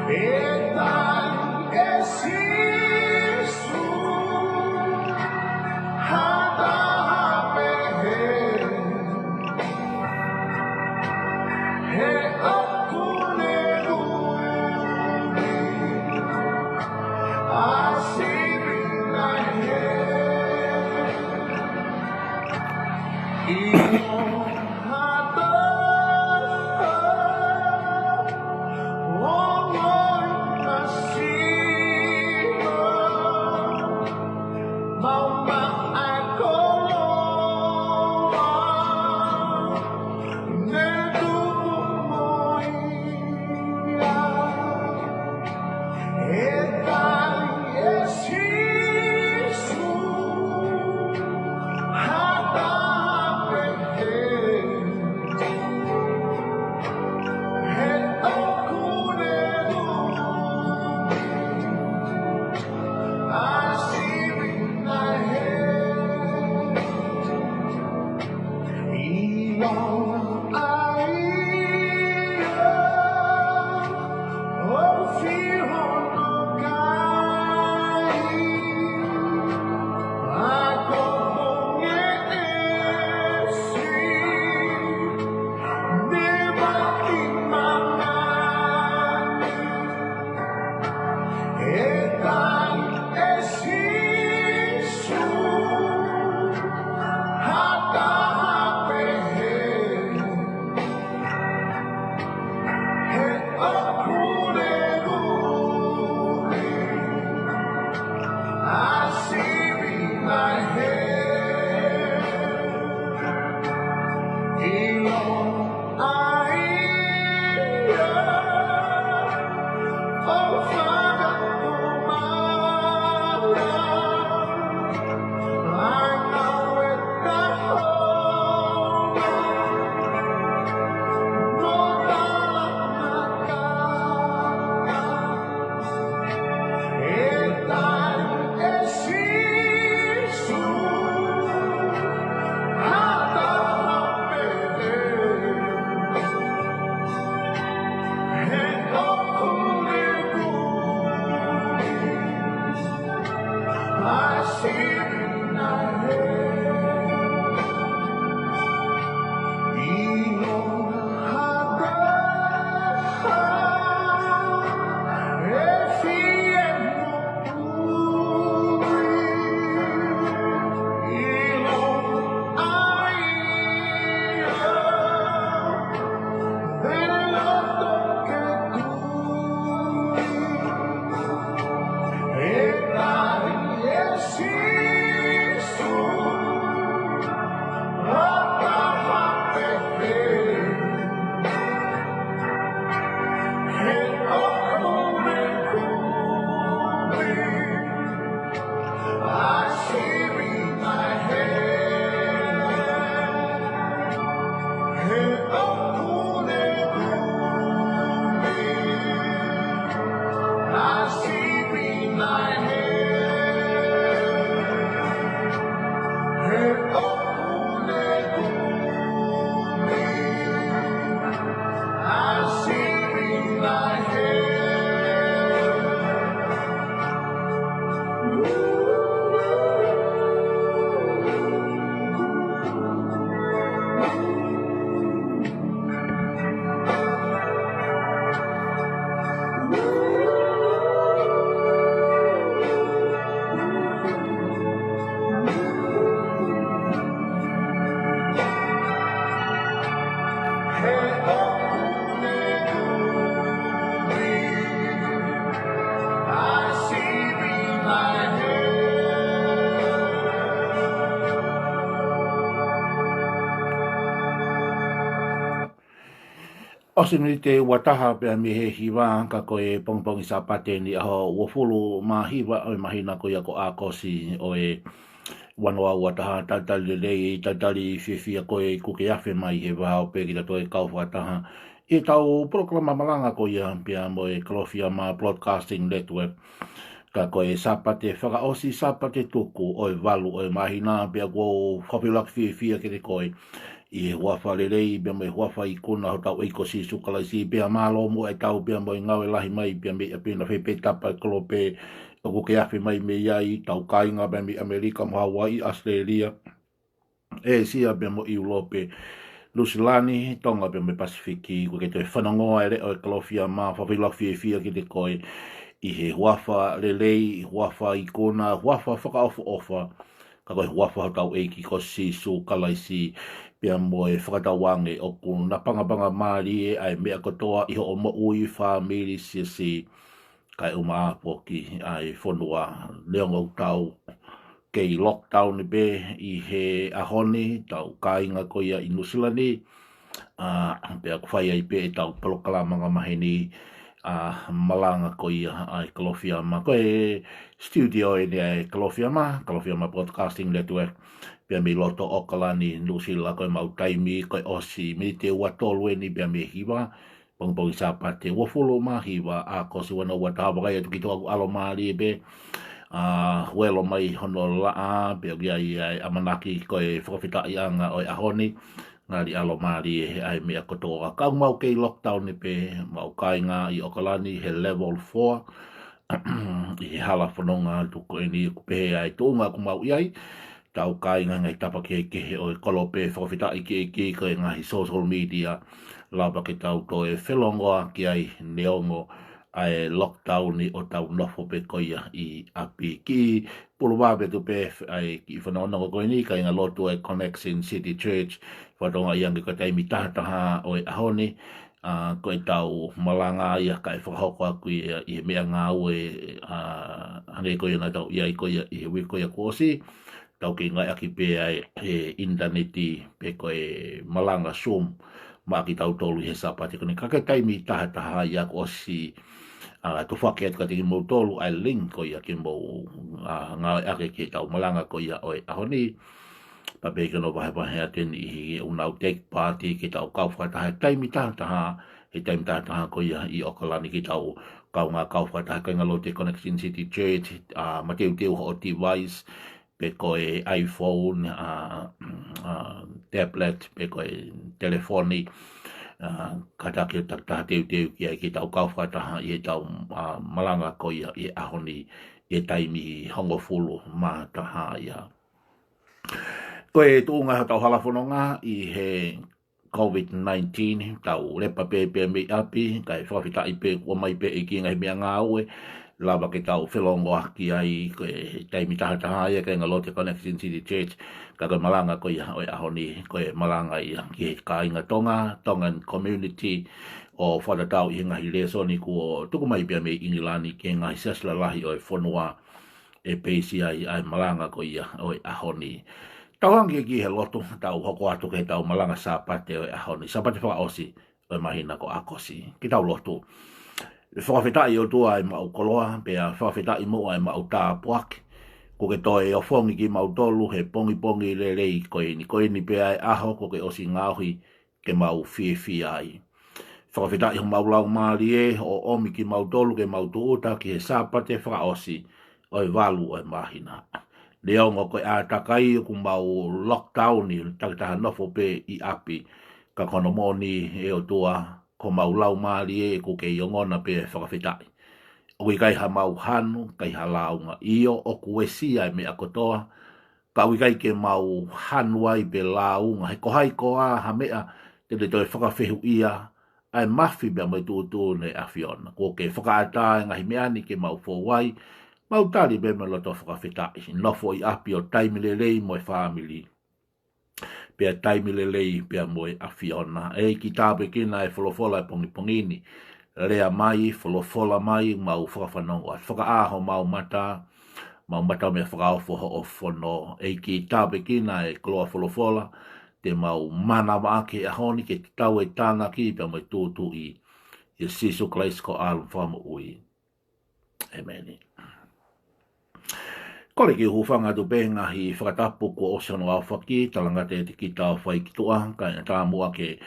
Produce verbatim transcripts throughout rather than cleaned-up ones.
ʻE tali ʻe Sīsū ha taha pehē, he ʻoku ne kumi ʻa Sīpinga he ʻilo ha taha ongoʻi masiva, maʻu maʻa koloa ne tuku mo ia. ʻE tali ʻe Sīsū ha taha pehē, he ʻoku ne kumi ʻa Sīpinga he ʻilo ʻa ia ʻoku fiu hono kai, ʻa ko e konga ʻe siʻi ne vaki mamani. ʻE tali ʻe Sīsū ha taha pehē, he ʻoku ne kumi ʻa Sīpinga he ʻilo ʻa ia ʻoku fakatomala ʻa e ngāue ʻa Sihova mo talamaka. ʻE tali ʻe Sīsū ha taha pehē, he ʻoku ne kumi ʻa Sīpinga he ʻilo ha taha ʻe fiemaʻu ʻilo ʻa ia ʻene loto ke tui. ʻE tali ʻe Sīsū ha taha pehē, he ʻoku ne kumi ʻa Sīpinga he, he ʻoku ne kumi ʻa Sīpinga he, he ʻoku ne kumi ʻa Sīpinga he. ʻOsi miniti ʻe ua taha pea mei he hiva, ka ko e pongipongi Sāpate ni, ʻaho uofulu mā hiva ʻo e māhina ko ia ko ʻAokosi ʻo e ua noa ua taha. Talitali lelei, talitali fiefia koe kuo ke afe mai he vao pē kitautolu e kau fakataha ʻi heʻetau polokalama malanga ko ia pea mo e Kalofiama Broadcasting Network. Ka ko e Sāpate fakaʻosi, Sāpate tuku ʻo e valu ʻo e māhina, pea ʻoku ou fakafeʻiloaki fiefia kiate koe ʻI he huafa lelei pea mo e huafa ikuna hotau ʻEiki ko Sīsū Kalaisi, pea mālō muʻa ʻetau pea mo e ngāue lahi mai pea mei ʻapi na fai pē tapa e kolope ʻoku ke afe mai mei ai, ʻetau kāinga pea mei ʻAmelika mo Hauaiʻi, ʻAositelēlia, ʻĒsia pea mo ʻIulope, Nuʻusila ni, Tonga pea mo e Pasifiki. ʻOku ke toe fanongoa e leʻo e Kalofiama, fakafiefia kiate koe ʻi he huafa lelei, huafa ikuna, huafa fakaʻofoʻofa, ka ko e huafa hotau ʻEiki ko Sīsū Kalaisi pea mo e fakatauange ʻoku napangapanga mālie ʻa e meʻa kotoa ʻi hoʻo moʻui, fāmili, siasi, kae ʻumaʻā foki ʻa e fonua. Neongo ʻoku tau kei lockdown pē ʻi he ʻaho ni, ʻetau kāinga ko ia ʻi Nuʻusila ni, ʻa, pea ʻoku fai ai pē ʻetau polokalama angamaheni, ʻa, malanga ko ia ʻa e Kalofiama. Ko e studio eni ʻa e Kalofiama, Kalofiama Broadcasting Network, pea mei loto ʻAokalani, Nuʻusila. Ko e mau taimi ko e ʻosi miniti ʻe ua tolu eni pea mei he hiva, pongipongi Sāpate, uofulu mā hiva ʻAokosi ua noa ua taha. Vakai atu ki tuʻa, ʻoku ʻalomālie pē, ʻa, huelo mai hono laʻā, pea ʻoku ʻi ai ʻa e ʻamanaki ko e fakafetaʻiʻanga ʻo e ʻaho ni, ngali ʻalomālie ʻa e meʻa kotoa. Ka ʻoku mau kei lockdown pē, mau kāinga ʻi ʻAokalani he level four, ʻi he hala fononga atu ko eni, ʻoku pehē ʻa e tuʻunga ʻoku mau ʻi ai, ʻetau kāinga he ngaahi tapa kehekehe ʻo e kolope, fakafetaʻi ki he ʻEiki, ko e ngaahi social media, lava ke tau toe felongoaki ai neongo ʻa e lockdown ʻi hotau nofo pē ko ia ʻi ʻapi. Kiʻi puluvave atu pē ʻa e kiʻi fanongonongo ko eni, kāinga lotu ʻa e Connection City Church, fakatokangaʻi ange ko e taimi taha taha ʻo e ʻaho ni, ʻa, ko ʻetau malanga ia kae fakahoko atu ia ʻi he meʻangāue, ʻa, hangē ko ia naʻa tau ʻi ai ko ia ʻi he uike ko ia kuo ʻosi, tau kei ngāueʻaki pē ʻa e ʻinitaneti pe ko e malanga Zoom maʻa kitautolu ʻi he Sāpate ko eni. Ka ko e taimi taha taha ia kuo ʻosi, ʻa, tufaki atu kiate kimoutolu ʻa e link ko ia ke mou, ʻa, ngāueʻaki ki heʻetau malanga ko ia ʻo e ʻaho ni. Pea pehē ki hono vahevahe atu eni ʻi he ʻū nau take part ki heʻetau kau fakataha he taimi taha taha, he taimi taha taha ko ia ʻi ʻAokalani, ki heʻetau kaungā kau fakataha, kāinga lotu Connection City Church, ʻa, mateuteu hoʻo device, pe ko e iPhone, ʻa, ʻa, tablet, pe ko e telefoni, ʻa, kātaki ʻo takitaha teuteu ki ai ke tau kau fakataha ʻi heʻetau, ʻa, malanga ko ia ʻi he ʻaho ni, ʻi he taimi hongofulu mā taha ia. Ko e tuʻunga hotau hala fononga ʻi he COVID nineteen, tau lepa pē pea mei ʻapi, kae fakafetaʻi pē kuo ʻomai pē ʻe he ʻEiki e ngaahi meʻangāue, lava ke tau felongoaki ai, ko e taimi taha taha ia, kāinga lotu Connection City Church, ka ko e malanga ko ia ʻo e ʻaho ni, ko e malanga ia ki he kāinga Tonga, Tongan community, ʻo fakatatau ʻi he ngaahi lēsoni kuo tuku mai pea mei ʻIngilani ki he ngaahi siasi lalahi ʻo e fonua, ʻe peisi ai ʻa e malanga ko ia ʻo e ʻaho ni. Tau hanga ki he lotu, tau hoko atu ki heʻetau malanga Sāpate ʻo e ʻaho ni, Sāpate fakaʻosi ʻo e māhina ko ʻAokosi. Ke tau lotu. Fakafetaʻi ʻOtua ʻa e maʻu koloa, pea fakafetaʻi muʻa ʻa e maʻu tāpuaki kuo ke toe ofongi kimautolu he pongipongi lelei ko eni. Ko eni pē ʻa e ʻaho kuo ke ʻosi ngaohi ke mau fiefia ai. Fakafetaʻi homau laumālie ʻo ʻomi kimautolu ke mau tūʻuta ki he Sāpate fakaʻosi ʻo e valu ʻo e māhina. Neongo ko e ʻātakai ʻoku mau lockdown ʻi he takitaha nofo pē ʻi ʻapi, ka ko hono moʻoni ʻe ʻOtua, ko homau laumālie ʻoku kei ongona pē fakafetaʻi. ʻOku ʻikai hamau hanu, ʻikai ha lāunga. ʻIo, ʻoku uesia e meʻa kotoa, ka ʻoku ʻikai ke mau hanu ai pe lāunga, he ko hai koā ha meʻa te ne toe fakafehuʻia ʻa e mafi pea mo e tuʻutuʻuni ʻa e ʻAfiona. Kuo ke fakaʻatā e ngaahi meʻa ni ke mau fou ai, mau tali pē mo e loto fakafetaʻi. Nofo ʻi ʻapi ʻo taimi lelei mo e fāmili, pea taimi lelei pea mo e ʻAfiona. ʻEiki, tāpuekina e folofola e pongipongi ni. Lea mai, folofola mai, mau fakafanongo atu. Fakaʻā homau mata, mau mata meʻa fakaofo hoʻo fono. ʻEiki, tāpuekina e koloa folofola, te mau manavaʻaki he ʻaho ni ke tatau e tānaki pea mo e tūtuuʻi. ʻIa Sīsū Kalaisi ko homau Fakamoʻui. ʻĒmeni. Kole ke u hūfanga atu pē he ngaahi fakatapu kuo ʻosi hono aofaki, talangata ʻiate kita ʻo fai ki tuʻa, kae ʻatā muʻa ke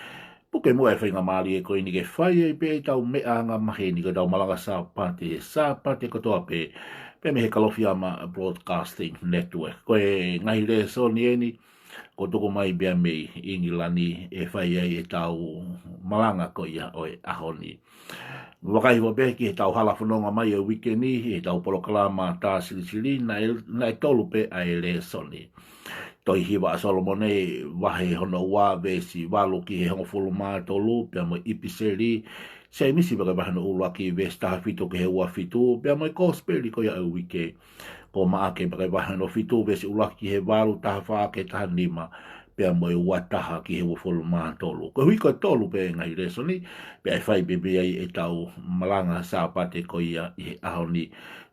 puke muʻa e faingamālie ko eni ke fai ai pē ʻetau meʻa angamaheni, ko ʻetau malanga Sāpate, Sāpate kotoa pē, pea mei he Kalofiama Broadcasting Network. Ko e ngaahi lēsoni eni, Ko e tuku mai pea mei ʻIngilani ʻe fai ai ʻetau malanga ko ia ʻo e ʻaho ni. Vakai hifo pē ki heʻetau hala fononga mai ʻo e uike ni, heʻetau polokalama tā silisili, naʻe, naʻe tolu pē ʻa e lēsoni. Tohi Hiva ʻa Solomone, vahe hono ua, veesi valu ki he hongofulu mā tolu, pea mo e ʻipiseli Sēmisi pea ko e vahe hono ʻuluaki, veesi taha fitu ki he ua fitu, pea mo e kosipeli ko ia ʻo e uike ko Maʻake pea ko e vahe hono fitu, veesi ʻuluaki ki he valu, taha fā ki he taha nima, pea mo e ua taha ki he uofulu mā tolu. Koeʻuhi ko e tolu pē ngaahi lēsoni, pea ʻe fai pē pē ai ʻetau malanga Sāpate ko ia ʻi he ʻaho ni.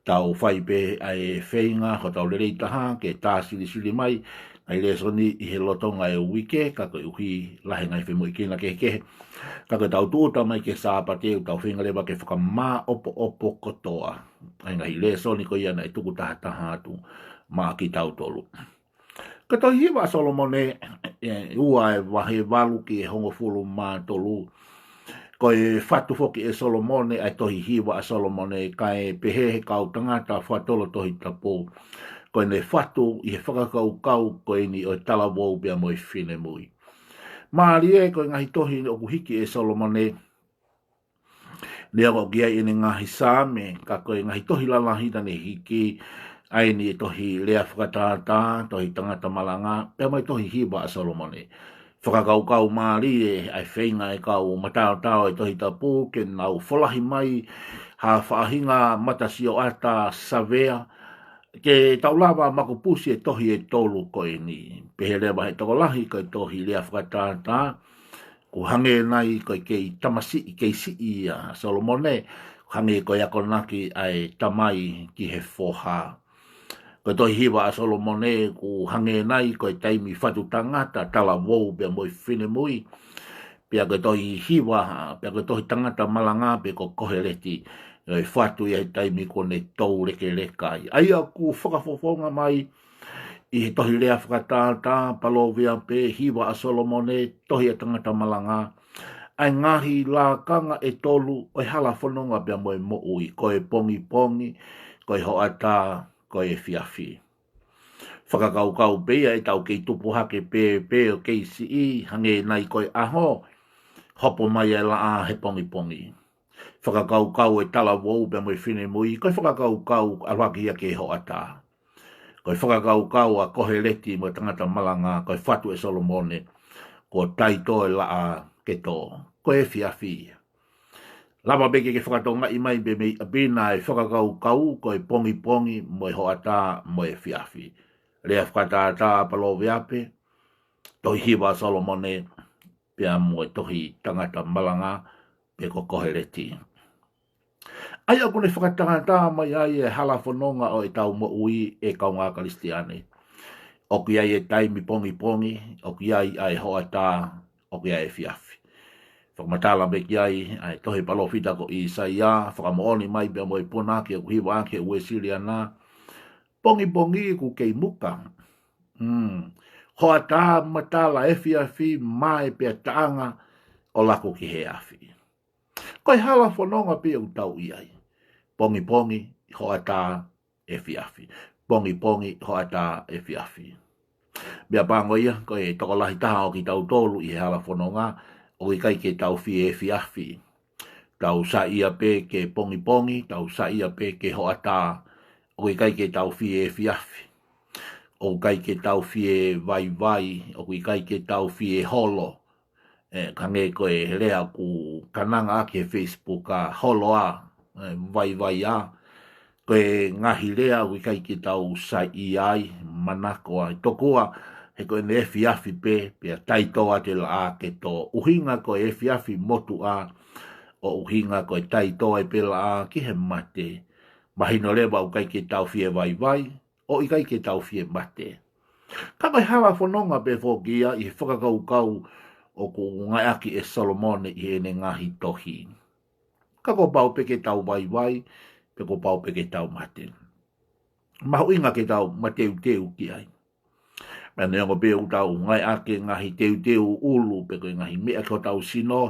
Tau fai pē ʻa e feinga, hotau lelei taha, ke tā silisili mai ngaahi lēsoni ʻi he lolotonga e uike, ka koeʻuhi lahi e ngaahi femoʻuekina kehekehe. Ka ko ʻetau tūʻuta mai ki he Sāpate, ʻoku tau feinga leva ke fakamāʻopoʻopo kotoa ʻa e ngaahi lēsoni ko ia naʻe tuku tahataha atu maʻa kitautolu. Ko e Tohi Hiva ʻa Solomone, ʻe ua, e vahe valu ki he hongofulu mā tolu. Ko e fatu foki ʻe Solomone ʻa e Tohi Hiva ʻa Solomone, kae pehē ʻe he kau tangata fakatotolo Tohi Tapu, ko ʻene fatu ʻi he fakakaukau ko eni ʻo e talavou pea mo e finemui. Mālie, ko e ngaahi tohi ʻoku hiki ʻe Solomone, neongo ʻoku ʻi ai ʻene ngaahi Saame, ka ko e ngaahi tohi lalahi naʻa ne hiki, ʻa eni e tohi Lea Fakatātā, tohi Tangata Malanga, pea mo e Tohi Hiva ʻa Solomone. Fakakaukau mālie ʻa e feinga ʻa e kau mataotao ʻo e Tohi Tapu ke nau folahi mai ha faʻahinga matasioʻata savea, ke tau lava makupusi e tohi ʻe tolu ko eni. Pehē leva ʻe he tokolahi ko e tohi Lea Fakatātā, ʻoku hangē nai ko e kei tamasiʻi, kei siʻi ia ʻa Solomone, ʻoku hangē ko e akonaki ʻa e tamai ki he foha. Ko e Tohi Hiva ʻa Solomone, ʻoku hangē nai ko e taimi fatu tangata, talavou pea mo e finemui. Pea ko e Tohi Hiva, pea ko e tohi Tangata Malanga, pe ko Koheleti, ʻe fatu ia he taimi kuo ne toulekeleka ai. ʻA ia ʻoku fakafofonga mai ʻi he tohi Lea Fakatātā, Palōveape, Hiva ʻa Solomone, tohi ʻa Tangata Malanga, ʻa e ngaahi lakanga ʻe tolu ʻo e hala fononga pea mo e moʻui, ko e pongipongi, ko e hoʻatā, ko e efiafi. Fakakaukau pē ia ʻetau kei tupu hake pē, pē ʻo kei siʻi, hangē nai ko e ʻaho, hopo mai e laʻā he pongipongi. Fakakaukau e talavou pea mo e finemui, ko e fakakaukau ʻalu hake ia ki he hoʻatā. Ko e fakakaukau ʻa Koheleti mo e Tangata Malanga, ko e fatu ʻe Solomone, kuo taitō e laʻā ke tō. Ko e efiafi ia. Lava pē ke ke fakatokangaʻi mai pē mei ʻapi na e fakakaukau ko e pongipongi mo e hoʻatā mo e efiafi. Lea Fakatātā, Palōveape, Tohi Hiva ʻa Solomone, pea mo e tohi Tangata Malanga, pe ko Koheleti. ʻA ia ʻoku ne fakatātā mai ai e hala fononga ʻo ʻetau moʻui, ʻe kaungā Kalisitiane. ʻOku ʻi ai e taimi pongipongi, ʻoku ʻi ai ʻa e hoʻatā, ʻoku ʻi ai e efiafi. Fakamatala mai ki ai ʻa e tohi palōfita ko ʻĪsaia, fakamoʻoni mai pea mo e punake ʻoku hivaʻaki ʻe he Uēsiliana, pongipongi ʻoku kei muka. Mm. Hoʻatā matala, efiafi mae pea taʻanga ʻo laku ki he afi. Ko e hala fononga pē ʻoku tau ʻi ai. Pongipongi, hoʻatā, efiafi. Pongipongi, hoʻatā, efiafi. Meʻapango ia, ko e tokolahi taha ʻo kitautolu ʻi he hala fononga, ʻoku ʻikai ke tau fie efiafi. Tau saiʻia pē ke pongipongi, tau saiʻia pē ke hoʻatā, ʻoku ʻikai ke tau fie efiafi. ʻOku ʻikai ke tau fie vaivai, ʻoku ʻikai ke tau fie holo. ʻE, hangē ko e lea ʻoku kananga ʻaki he Facebook ʻa holo ā, ʻe, vaivai ā. Ko e ngaahi lea ʻoku ʻikai ke tau saiʻia ai, manako ai. Tokua, he ko ʻene efiafi pē, pea taitō atu e laʻā ke tō. ʻUhinga ko e efiafi motuʻa, ʻo ʻuhinga ko e taitō ai pē laʻā ki he mate. Mahino leva ʻoku ʻikai ke tau fie vaivai, ʻoku ʻikai ke tau fie mate. Ka ko e hala fononga pē foki ia ʻi he fakakaukau ʻoku ngāueʻaki ʻe Solomone ʻi heʻene ngaahi tohi. Ka kuo pau pē ke tau vaivai, pe kuo pau pē ke tau mate. Mahuʻinga ke tau mateuteu ki ai. Pea neongo pē ʻoku tau ngāueʻaki e ngaahi teuteu ʻulu, pe ko e ngaahi meʻa ki hotau sino,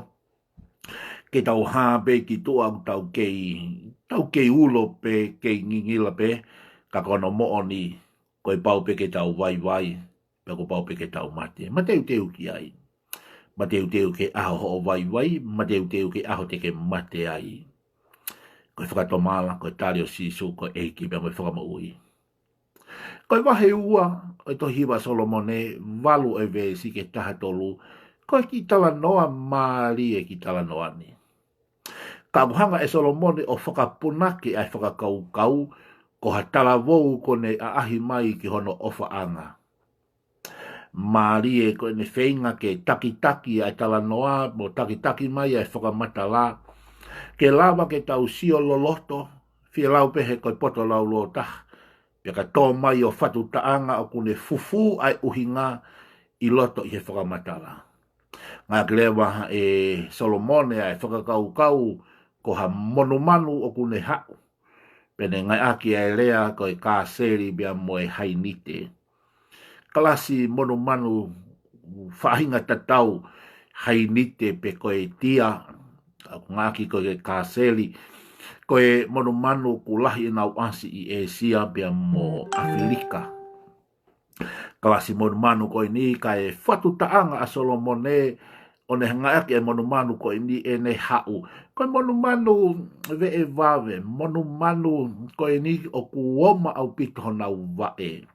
ke tau hā pē ki tuʻa ʻoku tau kei, tau kei ulo pē, kei ngingila pē, ka ko hono moʻoni, kuo pau pē ke tau vaivai, pea kuo pau pē ke tau mate. Mateuteu ki ai. Mateuteu ki he ʻaho hoʻo vaivai, mateuteu ki he ʻaho te ke mate ai. Ko e fakatomala, ko e tali ʻo Sīsū, ko e ʻEiki pea mo e Fakamoʻui. Ko e vahe ua ʻo e tohi hiva ʻa Solomone, valu ʻo e veesi ki he taha tolu, ko e kiʻi talanoa mālie e kiʻi talanoa ni. Ka ʻoku hanga ʻe Solomone ʻo fakapunake ʻa e fakakaukau, ko ha talavou kuo ne ʻaʻahi mai ki hono ʻofaʻanga. Mālie ko ʻene feinga ke takitaki ʻa e talanoa, mo takitaki mai ʻa e fakamatala, ke lava ke tau sio loloto, fie lau pē he ko e poto laulōtaha, pea ka tō mai ʻo fatu taʻanga ʻoku ne fufū ʻa e ʻuhinga ʻi loto ʻi he fakamatala. Ngāueʻaki leva ʻe Solomone ʻa e fakakaukau ko ha monumanu ʻoku ne haʻu. Pea ne ngāueʻaki ʻa e lea ko e kāseli pea mo e hainite. Kalasi monumanu faʻahinga tatau, hainite pe ko e tia, ʻoku ngāueʻaki ko e kāseli. Ko e monumanu ʻoku lahi ʻenau ʻasi ʻi ʻĒsia pea mo ʻAfilika. Kalasi monumanu ko eni, kae fatu taʻanga ʻa Solomone ʻo ne ngāueʻaki e monumanu ko eni ʻene haʻu. Ko e monumanu veʻe vave, monumanu ko eni ʻoku oma ʻaupito honau vaʻe.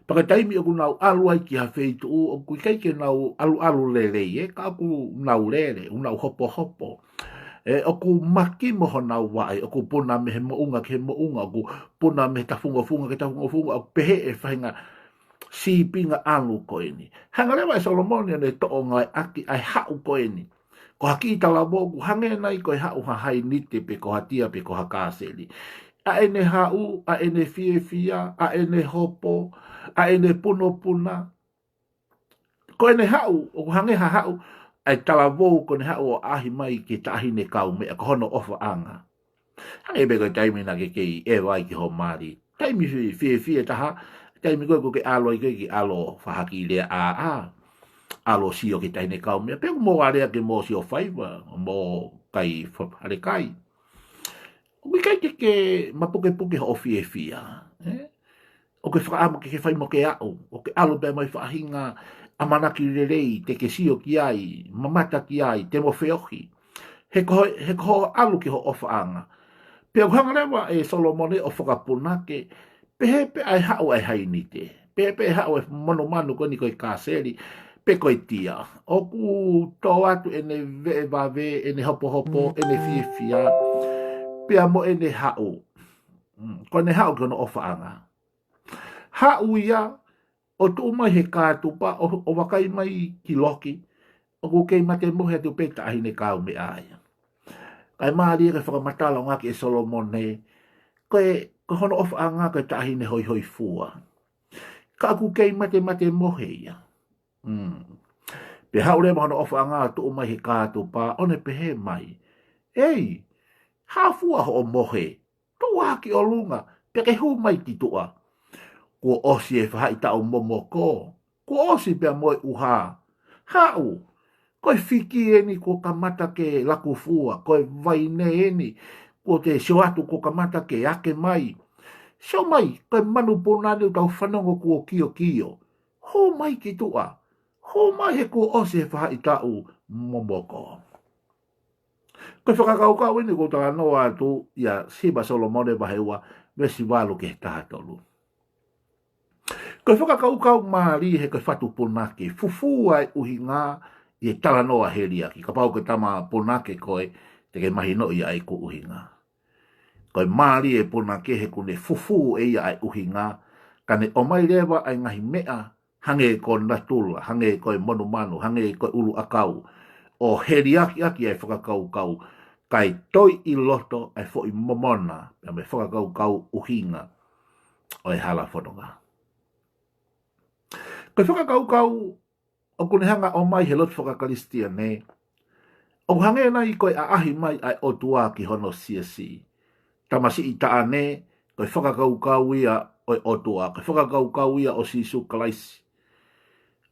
Pea ko e taimi ʻoku nau ʻalu ai ki ha feituʻu, ʻoku ʻikai ke nau ʻaluʻalu lelei, ē, ka ʻoku nau lele, ʻoku nau hopohopo. ʻE, ʻoku maki mo honau vaʻe, ʻoku puna mei he moʻunga ki he moʻunga, ʻoku puna mei he tafungofunga ki he tafungofunga, ʻoku pehē e faʻahinga sīpinga ʻalu ko eni. Hanga leva ʻe Solomone ʻo ne toʻo ngāueʻaki ʻa e haʻu ko eni. Ko ha kiʻi talavou ʻoku hangē nai ko e haʻu ha hainite pe ko ha tia pe ko ha kāseli. ʻA ʻene haʻu, ʻa ʻene fiefia, ʻa ʻene hopo, ʻa ʻene punopuna. Ko ʻene haʻu, ʻoku hangē ha haʻu ʻa e talavou ko ʻene haʻu ʻo ʻaʻahi mai ki he taʻahine kaumeʻa, ko hono ʻofaʻanga. Hangē pē ko e taimi naʻa ke kei ʻeva ai ki hoʻo mali. Taimi fi-, fiefia taha, taimi ko ē ʻoku ke ʻalu ai ko ē ke ʻalu ʻo fakahā e lea ʻāʻā. ʻAlu ʻo sio ki he taʻahine kaumeʻa. Pe ʻoku mo alea ke mo sio faiva, mo kai fa-, hale kai. ʻOku ʻikai ke ke mapukepuke hoʻo fiefia, ē? ʻOku ke fakaʻamu ke ke fai mo ke aʻu, ʻoku ke ʻalu pē mo e faʻahinga ʻamanaki lelei, te ke sio ki ai, mamata ki ai, te mo feohi. He ko, he ko hoʻo ʻalu ki hoʻo ʻofaʻanga. Pea ʻoku hanga leva ʻe Solomone ʻo fakapunake, pehē pē ʻa e haʻu ʻa e hainite. Pehē pē ʻa e haʻu ʻa e monumanu ko eni ko e kāseli, pe ko e tia. ʻOku tō atu ʻene veʻe vave, ʻene hopohopo, ʻene fiefia, pea mo ʻene haʻu. Mm, ko ʻene haʻu ki hono ʻofaʻanga. Haʻu ia, ʻo tuʻu mai he kātupa, ʻo, ʻo vakai mai ki loki, ʻoku kei mate mohe atu pē taʻahine kaumeʻa ia. Kae mālie ko e fakamatala ʻoku ngāueʻaki ʻe Solomone, ko e, ko hono ʻofaʻanga ko e taʻahine hoihoifua. Ka ʻoku kei matemate mohe ia. Mm. Pea haʻu leva hono ʻofaʻanga ʻo tuʻu mai he kātupa, ʻo ne pehē mai, ʻEi, hā fua hoʻo mohe, tuʻu ā ki ʻolunga, pea ke hū mai ki tuʻa. Kuo ʻosi e faʻahitaʻu momoko, kuo ʻosi pea mo e ʻuha. Haʻu, ko e fiki eni kuo kamata ke lakufua, ko e vaine eni, kuo te sio atu kuo kamata ke ake mai. Sio mai, ko e manupuna ni ʻoku tau fanongo kuo kiokio. Hū mai ki tuʻa, hū mai he kuo ʻosi e faʻahitaʻu momoko. Ko e fakakaukau eni ʻoku ou talanoa atu ʻia Siva Solomone vahe ua, veesi valu ki he taha tolu. Ko e fakakaukau mālie he ko e fatu punake, fufū ʻa e ʻuhinga ʻi he talanoa heliaki. Kapau ko e tama punake koe, te ke mahinoʻi ʻa e ʻuhinga. Ko e mālie e punake he ʻoku ne fufū ʻe ia ʻa e ʻuhinga, ka ne ʻomai leva ʻa e ngaahi meʻa, hangē ko natula, hangē ko e monumanu, hangē ko e ʻuluʻakau, ʻo heliakiʻaki ʻa e fakakaukau, kae toe ʻi loto ʻa e foʻi momona, pea mo e fakakaukau ʻuhinga ʻo e hala fononga. Ko e fakakaukau ʻoku ne hanga ʻo ʻomai he lotu fakakalisitiane, ʻoku hangē nai ko e ʻaʻahi mai ʻa e ʻOtua ki hono siasi. Tamasiʻi taʻane, ko e fakakaukau ia ʻo e ʻOtua, ko e fakakaukau ia ʻo Sīsū Kalaisi.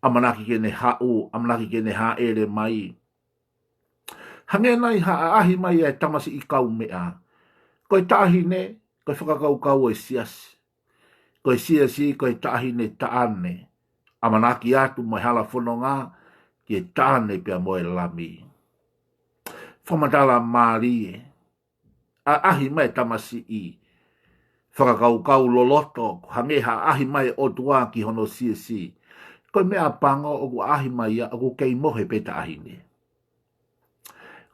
ʻAmanaki ke ne haʻu, ʻamanaki ke ne hāʻele mai. Hangē nai ha ʻaʻahi mai ʻa e tamasiʻi kaumeʻa. Ko e taʻahine, ko e fakakaukau ʻo e siasi. Ko e siasi, ko e taʻahine taʻane. ʻAmanaki atu mo e hala fononga ki he Tane pea mo e Lami. Fakamatala mālie, ʻaʻahi mai e tamasiʻi, fakakaukau loloto, hangē ha ʻaʻahi mai e ʻOtua ki hono siasi. Ko e meʻapango ʻoku ʻaʻahi mai ia ʻoku kei mohe pē taʻahine.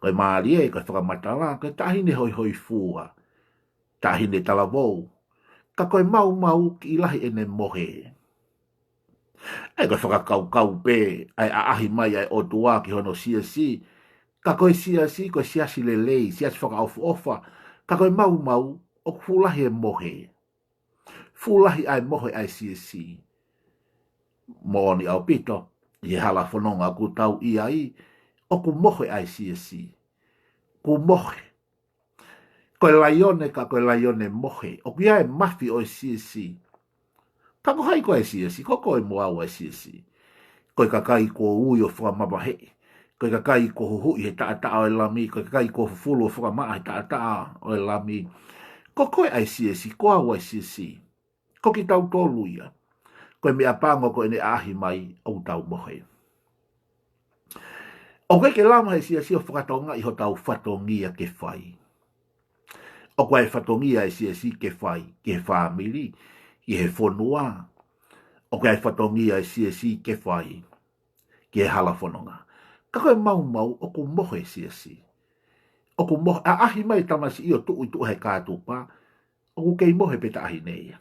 Ko e mālie, ko e fakamatala, ko e taʻahine hoihoifua, taʻahine talavou. Ka ko e maumau kiʻi lahi ʻene mohe. ʻA ia ko e fakakaukau pē, ʻa e ʻaʻahi mai ʻa e ʻOtua ki hono siasi. Ka ko e siasi, ko e siasi lelei, siasi fakaʻofoʻofa. Ka ko e maumau, ʻoku fuʻu lahi e mohe. Fuʻu lahi ʻa e mohe ʻa e siasi. Moʻoni ʻaupito, ʻi he hala fononga ʻoku tau ʻi ai, ʻoku mohe ʻa e siasi. ʻOku mohe. Ko e laione ka ko e laione mohe. ʻOku ʻi ai e mafi ʻo e siasi. Ka ko hai koe ʻa e siasi, ko koe mo au ʻa e siasi. Ko e kakai kuo ui ʻo fakamavaheʻi. Ko e kakai kuo huhuʻi he taʻataʻa ʻo e Lami. Ko e kakai kuo fufulu ʻo fakamaʻa he taʻataʻa ʻo e Lami. Ko koe ʻa e siasi, ko au ʻa e siasi. Ko kitautolu ia. Ko e meʻapango ko ʻene ʻaʻahi mai ʻoku tau mohe. ʻOku ʻikai ke lava he siasi ʻo fakatokangaʻi hotau fatongia ke fai. ʻOku ʻi ai e fatongia ʻa e siasi ke fai, ki he fāmili, ki he fonua. ʻOku ʻi ai e fatongia ʻa e siasi ke fai, ki he hala fononga. Ka ko e maumau ʻoku mohe e siasi. ʻOku mohe, ʻaʻahi mai e tamasiʻi ʻo tuʻu ʻi tuʻa he kātopa, ʻoku kei mohe pē taʻahine ia.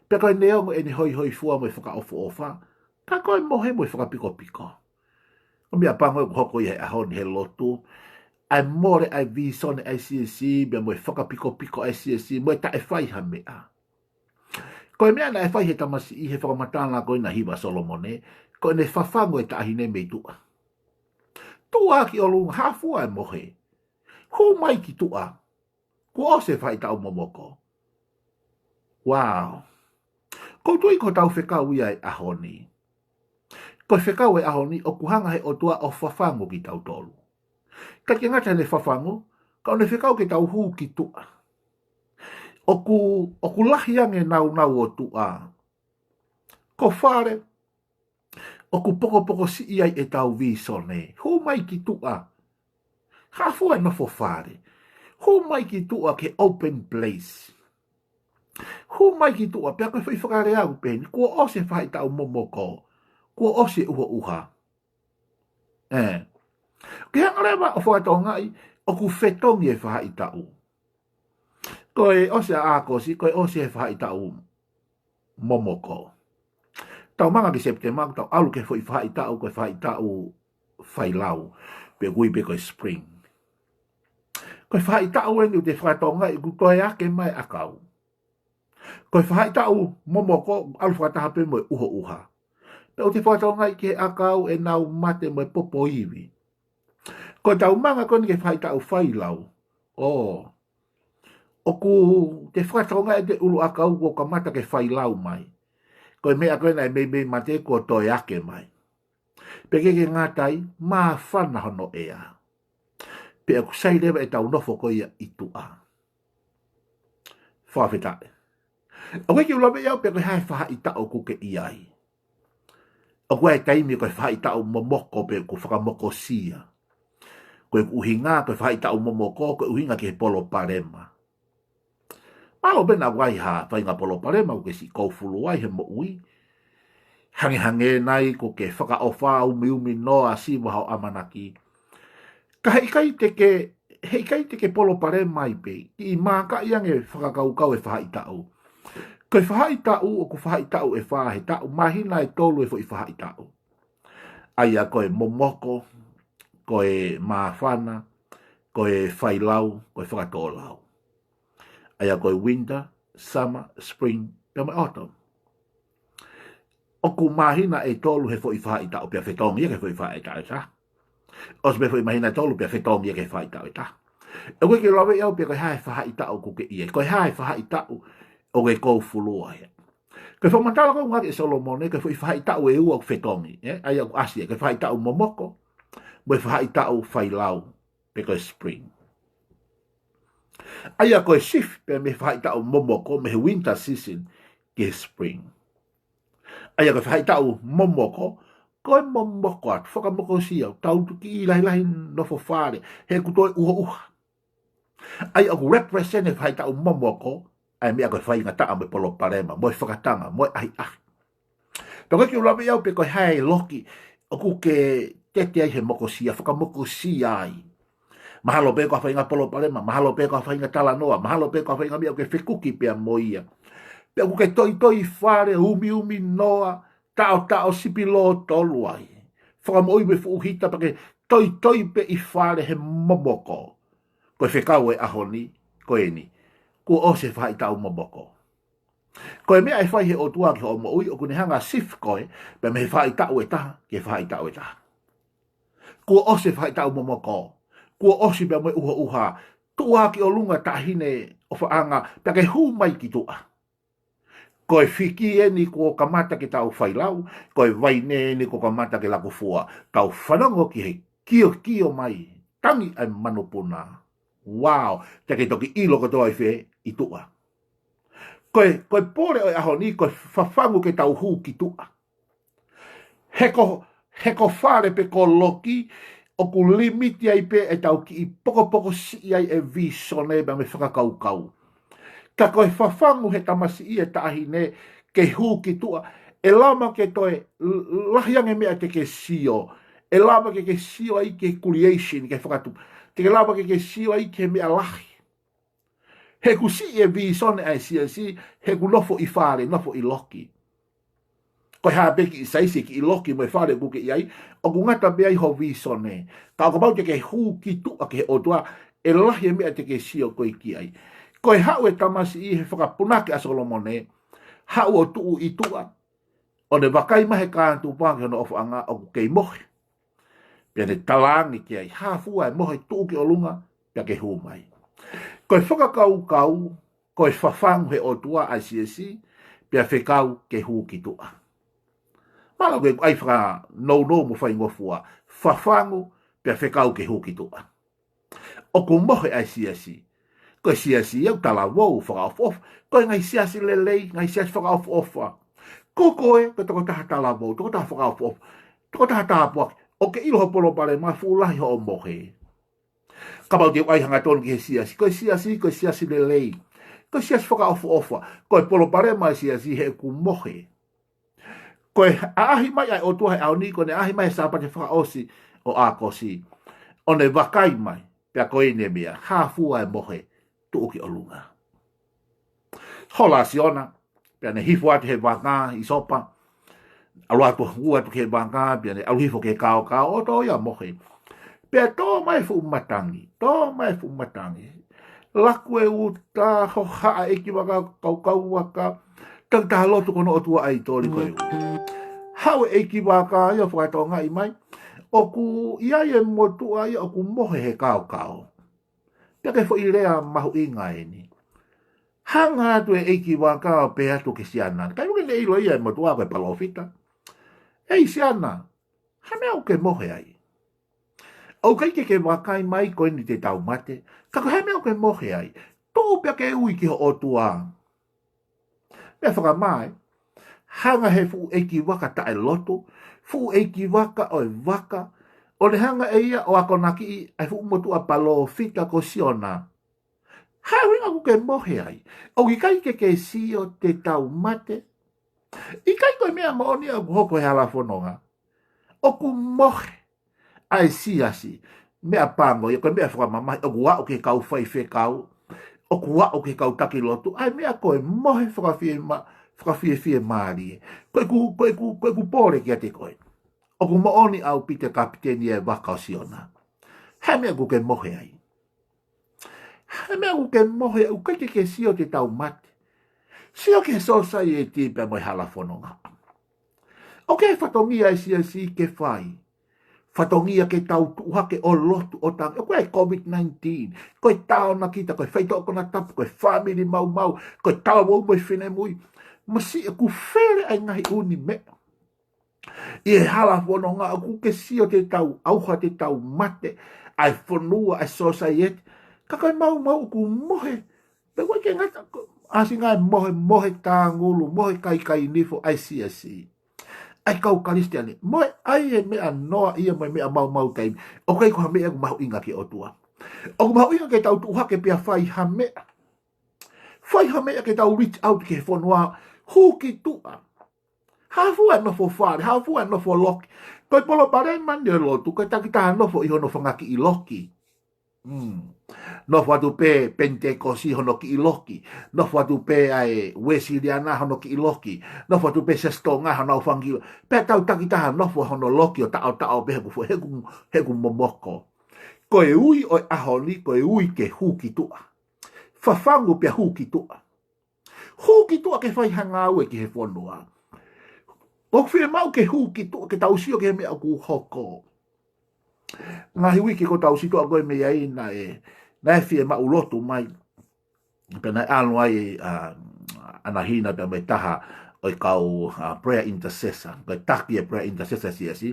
Pea ko e neongo ʻene hoihoifua mo e fakaʻofoʻofa, ka ko e mohe mo e fakapikopiko. Ko e meʻapango ʻoku hoko ia he ʻaho ni he lotu, ʻa e mole ʻa e vīsone ʻa e siasi, pea mo e fakapikopiko ʻa e siasi, mo e taʻefai ha meʻa. Ko e meʻa naʻe fai he tamasiʻi he fakamatala ko ena ʻi he hiva ʻa Solomone, ko ʻene fafangu e taʻahine mei tuʻa. Tuʻu ā ki ʻolunga, hā fua e mohe. Hū mai ki tuʻa. Kuo ʻosi e faʻahitaʻu momoko. Wow. Ko u tui ko hotau fekau ia he ʻaho ni. Ko e fekau he ʻaho ni, ʻoku hanga he ʻOtua ʻo fafangu kitautolu. ʻIkai ke ngata heʻene fafangu, ka ʻoku ne fekau ke tau hū ki tuʻa. ʻOku, ʻoku lahi ange e nāunau ʻo tuʻa. Ko fale, ʻoku pokopoko siʻi ai ʻetau vīsone. Hū mai ki tuʻa. Hā fua e nofo fale. Hū mai ki tuʻa ki he open place. Hū mai ki tuʻa, pea ko e foʻi fakalea ʻoku pehē ni, kuo ʻosi e faʻahitaʻu momoko. Kuo ʻosi e ʻuhoʻuha. ʻE. Ke hanga leva ʻo fakatokangaʻi, ʻoku fetongi e faʻahitaʻu. Ko e ʻosi ʻa ʻAokosi, ko e ʻosi e faʻahitaʻu momoko. Tau manga ki Sepitema, tau ʻalu ki he foʻi faʻahitaʻu, ko e faʻahitaʻu failau, pe ʻoku ui pē ko e spring. Ko e faʻahitaʻu eni ʻoku te fakatokangaʻi ʻoku toe ake mai e ʻakau. Ko e faʻahitaʻu momoko, ʻalu fakataha pē mo e ʻuhoʻuha. Pea ʻoku te fakatokangaʻi ki he ʻakau ʻenau mate mo e popo ivi. Ko ʻetau manga ko eni ki he faʻahitaʻu failau. ʻŌ. ʻOku te fakatokangaʻi ʻete ʻuluʻakau kuo kamata ke failau mai. Ko e meʻa ko ē naʻe meimei mate kuo toe ake mai. Pea ʻikai ke ngata ai, māfana hono ʻea. Pea ʻoku sai leva ʻetau nofo ko ia ʻi tuʻa. Fakafetaʻi. ʻOku ʻikai ke u laveʻi au pe ko e hā e faʻahitaʻu ʻoku ke ʻi ai. ʻOku ʻi ai e taimi ko e faʻahitaʻu momoko pe ʻoku fakamokosia. Ko e ʻuhinga, ko e faʻahitaʻu momoko, ko e ʻuhinga ki he palopalema. Mālō pē naʻa ʻi ai ha faʻahinga palopalema ʻoku ke siʻi koufulu ai he moʻui. Hangehangē nai ʻoku ke fakaʻofa umiumi noa siva hoʻo ʻamanaki. Ka heʻikai te ke, heʻikai te ke palopalema ai pē, kiʻi mākaʻi ange fakakaukau e faʻahitaʻu. Ko e faʻahitaʻu, ʻoku faʻahitaʻu ʻe fā he taʻu, māhina ʻe tolu e foʻi faʻahitaʻu. ʻA ia ko e momoko, ko e māfana, ko e failau, ko e fakatōlau. ʻA ia ko e winter, summer, spring, pea mo e autumn. ʻOku māhina ʻe tolu he foʻi faʻahitaʻu pea fetongi ia ki he foʻi faʻahitaʻu ʻe taha. ʻOsi pē foʻi māhina ʻe tolu pea fetongi ia ki he faʻahitaʻu ʻe taha. ʻOku ʻikai ke u laveʻi au pe ko e hā e faʻahitaʻu ʻoku ke ʻi ai. Ko e hā e faʻahitaʻu ʻoku ke koufulu ai. Ko e fakamatala ko ē ʻoku ngāueʻaki ʻe Solomone, ko e foʻi faʻahitaʻu ʻe ua ʻoku fetongi, ē? ʻA ia ʻoku ʻasi ai, ko e faʻahitaʻu momoko, mo e faʻahitaʻu failau, pe ko e spring. ʻA ia ko e shift pē mei he faʻahitaʻu momoko, mei he winter season, ki he spring. ʻA ia ko e faʻahitaʻu momoko, ko e momoko atu, fakamokosia, tau tuki lahilahi nofo fale, he ʻoku toe ʻuhoʻuha. ʻA ia ʻoku represent e faʻahitaʻu momoko, ʻa e meʻa ko e faingataʻa mo e palopalema, mo e fakatanga, mo e ʻahiʻahi. Pea ko e kiʻi lave au pe ko e hā e loki ʻoku ke tete ai he mokosia, fakamokosia ai. Mahalo pē ko ha faʻahinga palopalema, mahalo pē ko ha faʻahinga talanoa, mahalo pē ko ha faʻahinga meʻa ʻoku ke fekuki pea mo ia. Pea ʻoku ke toitoi fale, umiumi noa, taʻotaʻo sipi lōtolu ai. Fakamoʻui mo e fuʻu hita pea ke toitoi pē ʻi fale he momoko. Ko e fekau e ʻaho ni, ko eni. Kuo ʻosi e faʻahitaʻu momoko. Ko e meʻa ʻe fai he ʻOtua ki hoʻo moʻui, ʻoku ne hanga ʻo shift koe, pea mei he faʻahitaʻu ʻe taha, ki he faʻahitaʻu ʻe taha. Kuo ʻosi e faʻahitaʻu momoko, kuo ʻosi pea mo e ʻuhoʻuha, tuʻu ā ki ʻolunga taʻahine ʻofaʻanga, pea ke hū mai ki tuʻa. Ko e fiki eni kuo kamata ke tau failau, ko e vaine eni kuo kamata ke lakufua, tau fanongo ki he kiokio mai, tangi ʻa e manupuna. Wow, te ke toki ʻilo kotoa ʻi fē, ʻi tuʻa. Ko e, ko e pole ʻo e ʻaho ni, ko e fafangu ke tau hū ki tuʻa. He ko, he ko fale pe ko loki, ʻoku limiti ai pē ʻetau kiʻi pokopoko siʻi ai e visone pea mo e fakakaukau. Ka ko e fafangu he tamasiʻi e taʻahine ke hū ki tuʻa, ʻe lava ke toe l-, lahi ange meʻa te ke sio, ʻe lava ke ke sio ai ki he creation, ki he fakatupu, te ke lava ke ke sio ai ki he meʻa lahi. He ʻoku siʻi e visone ʻa e siasi, he ʻoku nofo ʻi fale, nofo ʻi loki. Ko e hā pē kiʻi saisi kiʻi loki mo e fale ʻoku ke ʻi ai, ʻoku ngata pē ai ho visone. Ka ʻo kapau te ke hū ki tuʻa ki he ʻOtua, ʻe lahi e meʻa te ke sio koe ki ai. Ko e haʻu e tamasiʻi he fakapunake ʻa Solomone, haʻu ʻo tuʻu ʻi tuʻa, ʻo ne vakai mai he kātoanga ki hono ʻofaʻanga ʻoku kei mohe. Pea ne talaange ki ai, hā fua e mohe, tuʻu ki ʻolunga, pea ke hū mai. Ko e fakakaukau, ko e fafangu he ʻOtua ʻa e siasi, pea fekau ke hū ki tuʻa. Mālō ko e ʻai fakanounou mo faingofua, fafangu, pea fekau ke hū ki tuʻa. ʻOku mohe ʻa e siasi. Ko e siasi ia ʻoku talavou, fakaʻofoʻofa. Ko e ngaahi siasi lelei, ngaahi siasi fakaʻofoʻofa. Ko koe, ko e tokotaha talavou, tokotaha fakaʻofoʻofa, tokotaha tāpuaki. ʻOku ke ʻilo ho palopalema, fuʻu lahi hoʻo mohe. Kapau te u ʻai hangatonu ki he siasi. Ko e siasi, ko e siasi lelei. Ko e siasi fakaʻofoʻofa. Ko e palopalema e siasi he ʻoku mohe. Ko e ʻaʻahi mai ʻa e ʻOtua he ʻaho ni, ko ʻene ʻaʻahi mai he Sāpate fakaʻosi ʻo ʻAokosi. ʻO ne vakai mai, pea ko ʻene meʻa, hā fua e mohe, tuʻu ki ʻolunga. Hola ʻa Siona, pea ne hifo atu he vaka ʻi Sopa, ʻalu atu, hū atu ki he vaka, pea ne ʻalu hifo ki he kaokao, ʻo tō ia mohe. Pea tō mai fuʻu matangi, tō mai fuʻu matangi. Laku e uta, hohaʻa e ʻeikivaka, kaukau vaka, takitaha lotu ko hono ʻotua ʻaitoli ko e ʻū. Haʻu e ʻeikivaka ia ʻo fakatokangaʻi mai, ʻoku ʻi ai e motuʻa ia ʻoku mohe he kaokao. Pea ko e foʻi lea mahuʻinga eni. Hanga atu e ʻeikivaka ʻo pehē atu ki he siana. Kae ʻumaʻā ʻene ʻilo ia e motuʻa ko e palōfita. ʻEi siana, hā e meʻa ʻoku ke mohe ai? ʻOku ʻikai ke ke vakai mai ko eni te tau mate. Ka ko e hā e meʻa ʻoku ke mohe ai? Tuʻu pea ke ui ki ho ʻotua. Meʻa fakamā ē. Hanga he fuʻu ʻeikivaka taʻelotu, fuʻu ʻeikivaka ʻo e vaka, ʻo ne hanga ʻe ia ʻo akonakiʻi ʻa e fuʻu motuʻa palōfita ko Siona. Hā e ʻuhinga ʻoku ke mohe ai? ʻOku ʻikai ke ke sio te tau mate? ʻIkai ko e meʻa moʻoni ʻoku hoko he hala fononga? ʻOku mohe ʻa e siasi. Meʻa pango ia, ko e meʻa fakamamahi, ʻoku aʻu ki he kau faifekau, ʻoku aʻu ki he kau taki lotu, ʻa e meʻa ko e mohe fakafie ma-, fakafiefiemālie. Ko ʻeku, ko ʻeku, ko ʻeku pole kiate koe. ʻOku moʻoni ʻaupito e kapiteni e vaka ʻo Siona. Hā e meʻa ʻoku ke mohe ai? Hā e meʻa ʻoku ke mohe, ʻoku ʻikai ke ke sio te tau mate? Sio ki he sōsaieti pea mo e hala fononga. ʻOku ʻi ai e fatongia e siasi ke fai. Fatongia ke tau tuʻu hake ʻo lotu ʻo tangi. ʻOku ʻi ai e COVID nineteen. Ko e taonakita, ko e faitoʻo konatapu, ko e fāmili maumau, ko e talavou mo e finemui. Masiʻi ʻoku fele ʻa e ngaahi ʻū meʻa. ʻI he hala fononga ʻoku ke sio te tau ʻauha, te tau mate, ʻa e fonua, ʻa e sōsaieti. Ka ko e maumau ʻoku mohe. Pea ʻoku ʻikai ke ngata, ko, ʻasi ngaahi mohe, mohe tāngulu, mohe kaikainifo, ʻa e siasi. ʻa e kau Kalisitiane. Mo e ʻai e meʻa noa ia mo e meʻa maumau taimi. ʻOku ʻikai ko ha meʻa ʻoku mahuʻinga ki he ʻOtua. ʻOku mahuʻinga ke tau tuʻu hake pea fai ha meʻa. Fai ha meʻa ke tau reach out ki he fonua, hū ki tuʻa. Hā fua e nofo fale, hā fua e nofo loki. Ko e palopalema ni ʻo e lotu, ko e takitaha nofo ʻi hono fanga kiʻi loki. Mm. Nofo atu pē Penitekosi hono kiʻi loki. Nofo atu pē ʻa e Uēsiliana hono kiʻi loki. Nofo atu pē Siasi Tonga hono ʻū fanga kiʻi loki. Pea tau takitaha nofo hono loki ʻo taʻotaʻo pē he ʻoku fu-, he ʻoku, he ʻoku momoko. Ko e ui ʻo e ʻaho ni, ko e ui ke hū ki tuʻa. Fafangu pea hū ki tuʻa. Hū ki tuʻa ke fai ha ngāue ki he fonua. ʻOku fiemaʻu ke hū ki tuʻa ke tau sio ki he meʻa ʻoku hoko. Ngaahi uike kuo tau sio atu ko ē mei ai naʻe, naʻe fiemaʻu lotu mai. Pea naʻe ʻalu ai, ʻa, ʻAna Hina pea mo e taha ʻo e kau, ʻa, prayer intercessor. Ko e taki e prayer intercessor siasi.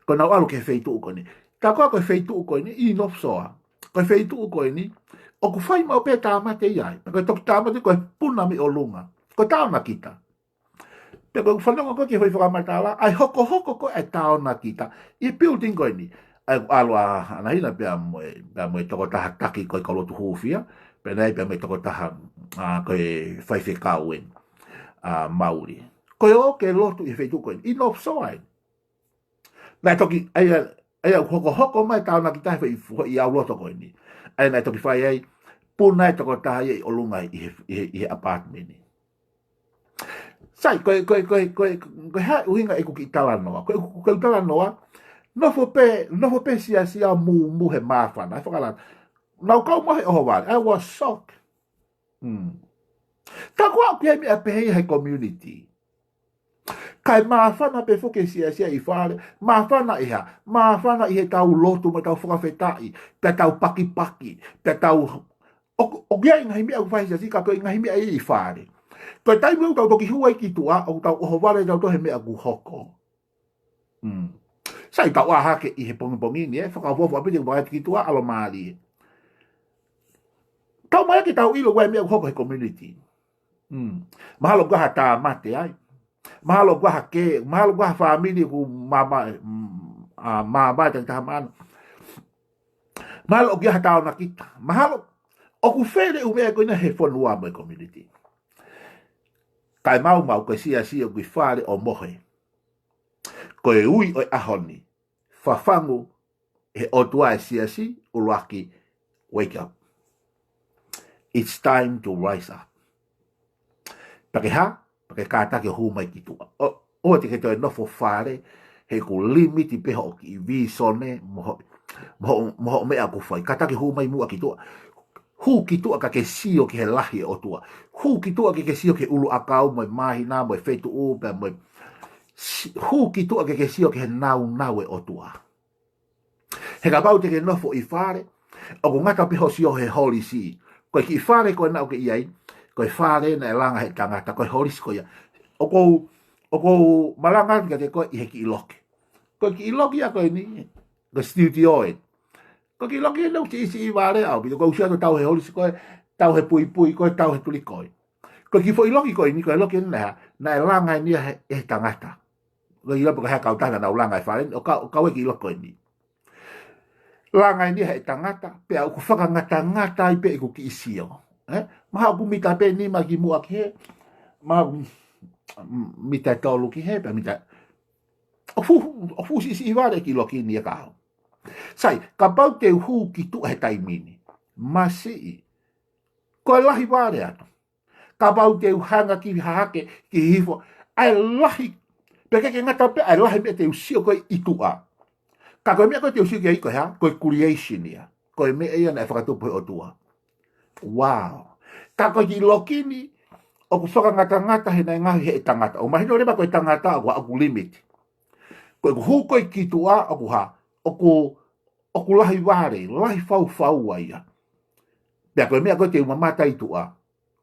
Ko ʻenau ʻalu ki he feituʻu ko eni. Tā koā ko e feituʻu ko eni, ʻi North Shore. Ko e feituʻu ko eni, ʻoku fai maʻu pē tāmate ia ai. Pea ko e toki tāmate ko e puna mei ʻolunga. Ko e taonakita. Pea ko e fanongo ko ē ki he foʻi fakamatala, ʻa e hokohoko ko ē ʻa e taonakita. ʻI he building ko eni. ʻA ia ʻoku ʻalu ʻa ʻAna Hina pea mo e, pea mo e tokotaha taki ko e kau lotu hūfia. Pea naʻe pea mo e tokotaha, ʻa, ko e faifekau eni. ʻA, Mauli. Ko e ō ke lotu ʻi he feituʻu ko eni. ʻI North Shore eni. Naʻe toki, ʻa ia, ʻa ia hokohoko mai taonakita he foʻi, foʻi ʻalu lotu ko eni. ʻA ia naʻe toki fai ai, puna e tokotaha ia ʻi ʻolunga ʻi he, ʻi he, ʻi he apartment ni. Sai, ko e, ko e, ko e, ko e, ko e hā e ʻuhinga ʻeku kiʻi talanoa. Ko e, ko e talanoa, nofo pē, nofo pē siasi ʻo mūmū he māfana. ʻE fakalana. Naʻa ku kau mai he ʻohovale. I was shocked. Mm. Tā koā ʻoku ʻi ai e meʻa pehē ia he community. Kae māfana pē foki e siasi ʻi fale, māfana ʻi hā, māfana ʻi heʻetau lotu mo ʻetau fakafetaʻi, pea tau pakipaki, pea tau, ʻoku, ʻoku ʻi ai e ngaahi meʻa ʻoku fai he siasi, ka ko e ngaahi meʻa ia ʻi fale. Ko e taimi ʻoku tau toki hū ai ki tuʻa, ʻoku tau ʻohovale tautolu he meʻa ʻoku hoko. Mm. Sai, tau ʻā hake ʻi he pongipongi ni, ʻe, fakaʻofoʻofa piti ʻoku ʻalu ki tuʻa, ʻalu mālie. Tau mai ke tau ʻilo ʻa e meʻa ʻoku hoko he community. Mm. Mahalo ʻoku ʻi ai ha tāmate ai. Mahalo ʻoku ʻi ai ha kē, mahalo ʻoku ʻi ai ha fāmili ʻoku māmā, mm, ʻa, māmā e takitaha maʻana. Mahalo ʻoku ʻi ai ha taonakita. Mahalo ʻoku fele e ʻū meʻa ko ena he fonua mo e community. Kae maumau ko e siasi ʻoku ʻi fale ʻo mohe. Ko e ui ʻo e ʻaho ni. Fafangu he ʻOtua e siasi, ʻuluaki, wake up. It's time to rise up. Pea ke hā, pea ke kātaki ʻo hū mai ki tuʻa. ʻO, ʻoua te ke toe nofo fale, he ʻoku limiti pē hoʻo kiʻi vīsone, mo hoʻo, mo hoʻo, mo hoʻo meʻa ʻoku fai. Kātaki hū mai muʻa ki tuʻa. Hū ki tuʻa ka ke sio ki he lahi e ʻOtua. Hū ki tuʻa ke ke sio ki he ʻuluʻakau mo e māhina mo e feituʻu pea mo e si-, hū ki tuʻa ke ke sio ki he nāunau e ʻOtua. He kapau te ke nofo ʻi fale, ʻoku ngata pē hoʻo sio he holisi. Ko e kiʻi fale ko ena ʻoku ke ʻi ai, ko e fale naʻe langa he tangata, ko e holisi ko ia. ʻOku ou, ʻoku ou malanga atu kiate koe ʻi he kiʻi loki. Ko e kiʻi loki ia ko eni, ko e studio ē. Ko e kiʻi loki ē naʻa ku siʻisiʻi vale au, pea ko u sio atu tau he holisi ko ē, tau he puipui ko ē, tau he tuli ko ē. Ko e kiʻi foʻi loki ko eni, ko e loki eni naʻe, naʻe langa eni ia he, he tangata. Ko e ʻilo pe ko e hā e kautaha naʻa nau langa e fale ni, ʻo ka, ʻo kau e kiʻi loki ko eni. Langa eni ia he tangata, pea ʻoku fakangatangata ai pē ʻeku kiʻi sio. Eh? Mahalo ʻoku mita pē nima ki muʻa ki hē, mahalo ʻoku mita tolu ki hē, pea mita ʻOku fuʻu, ʻoku fuʻu siʻisiʻi vale e kiʻi loki ni ʻe kāu. Sai, kapau te u hū ki tuʻa he taimi ni. Masiʻi. Ko e lahi vale atu. Kapau te u hanga ki hahake, ki hihifo. ʻA e lahi. Pea ʻikai ke ngata pē, ʻa e lahi meʻa te u sio ko ē ʻi tuʻa. Ka ko e meʻa ko ē te u sio ki ai ko e hā, ko e creation ia. Ko e meʻa ia naʻe fakatupu he ʻOtua. Wow. Ka ko e kiʻi loki ni, ʻoku fakangatangata he naʻe ngaohi he tangata. ʻOku mahino leva ko e tangata, ʻoku, ʻoku limit. Ko ʻeku hū ko ē ki tuʻa, ʻoku hā, ʻoku, ʻoku lahi vale, lahi faufaua ia. Pea ko e meʻa ko ē te u mamata ʻi tuʻa,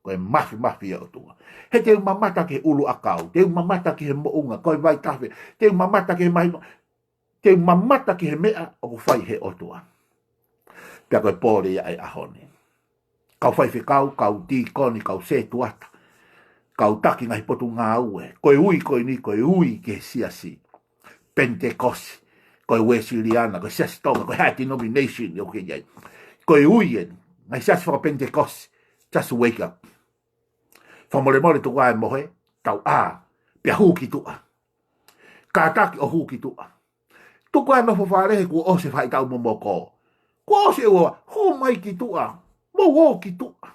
ko e mafimafi ia ʻo tuʻa. He te u mamata ki he ʻuluʻakau, te u mamata ki he moʻunga, ko e vaitafe, te u mamata ki he mahino, te u mamata ki he meʻa ʻoku fai he ʻOtua. Pea ko e pole ia ʻa e ʻaho ni. Kau faifekau, kau tīkoni, kau setuata. kau taki ngaahi potungāue. Ko e ui ko eni, ko e ui ki he siasi Penitekosi, ko e Uēsiliana, ko e Siasi Tonga, ko e hā e denomination ʻoku ke ʻi ai. Ko e ui eni, ngaahi siasi faka-Penitekosi, just wake up. Fakamolemole, tuku ā e mohe, tau ʻā, pea hū ki tuʻa. Kātaki ʻo hū ki tuʻa. Tuku ā e nofo fale he kuo ʻosi e faʻahitaʻu momoko. Kuo ʻosi e ua, hū mai ki tuʻa. Mou ō ki tuʻa.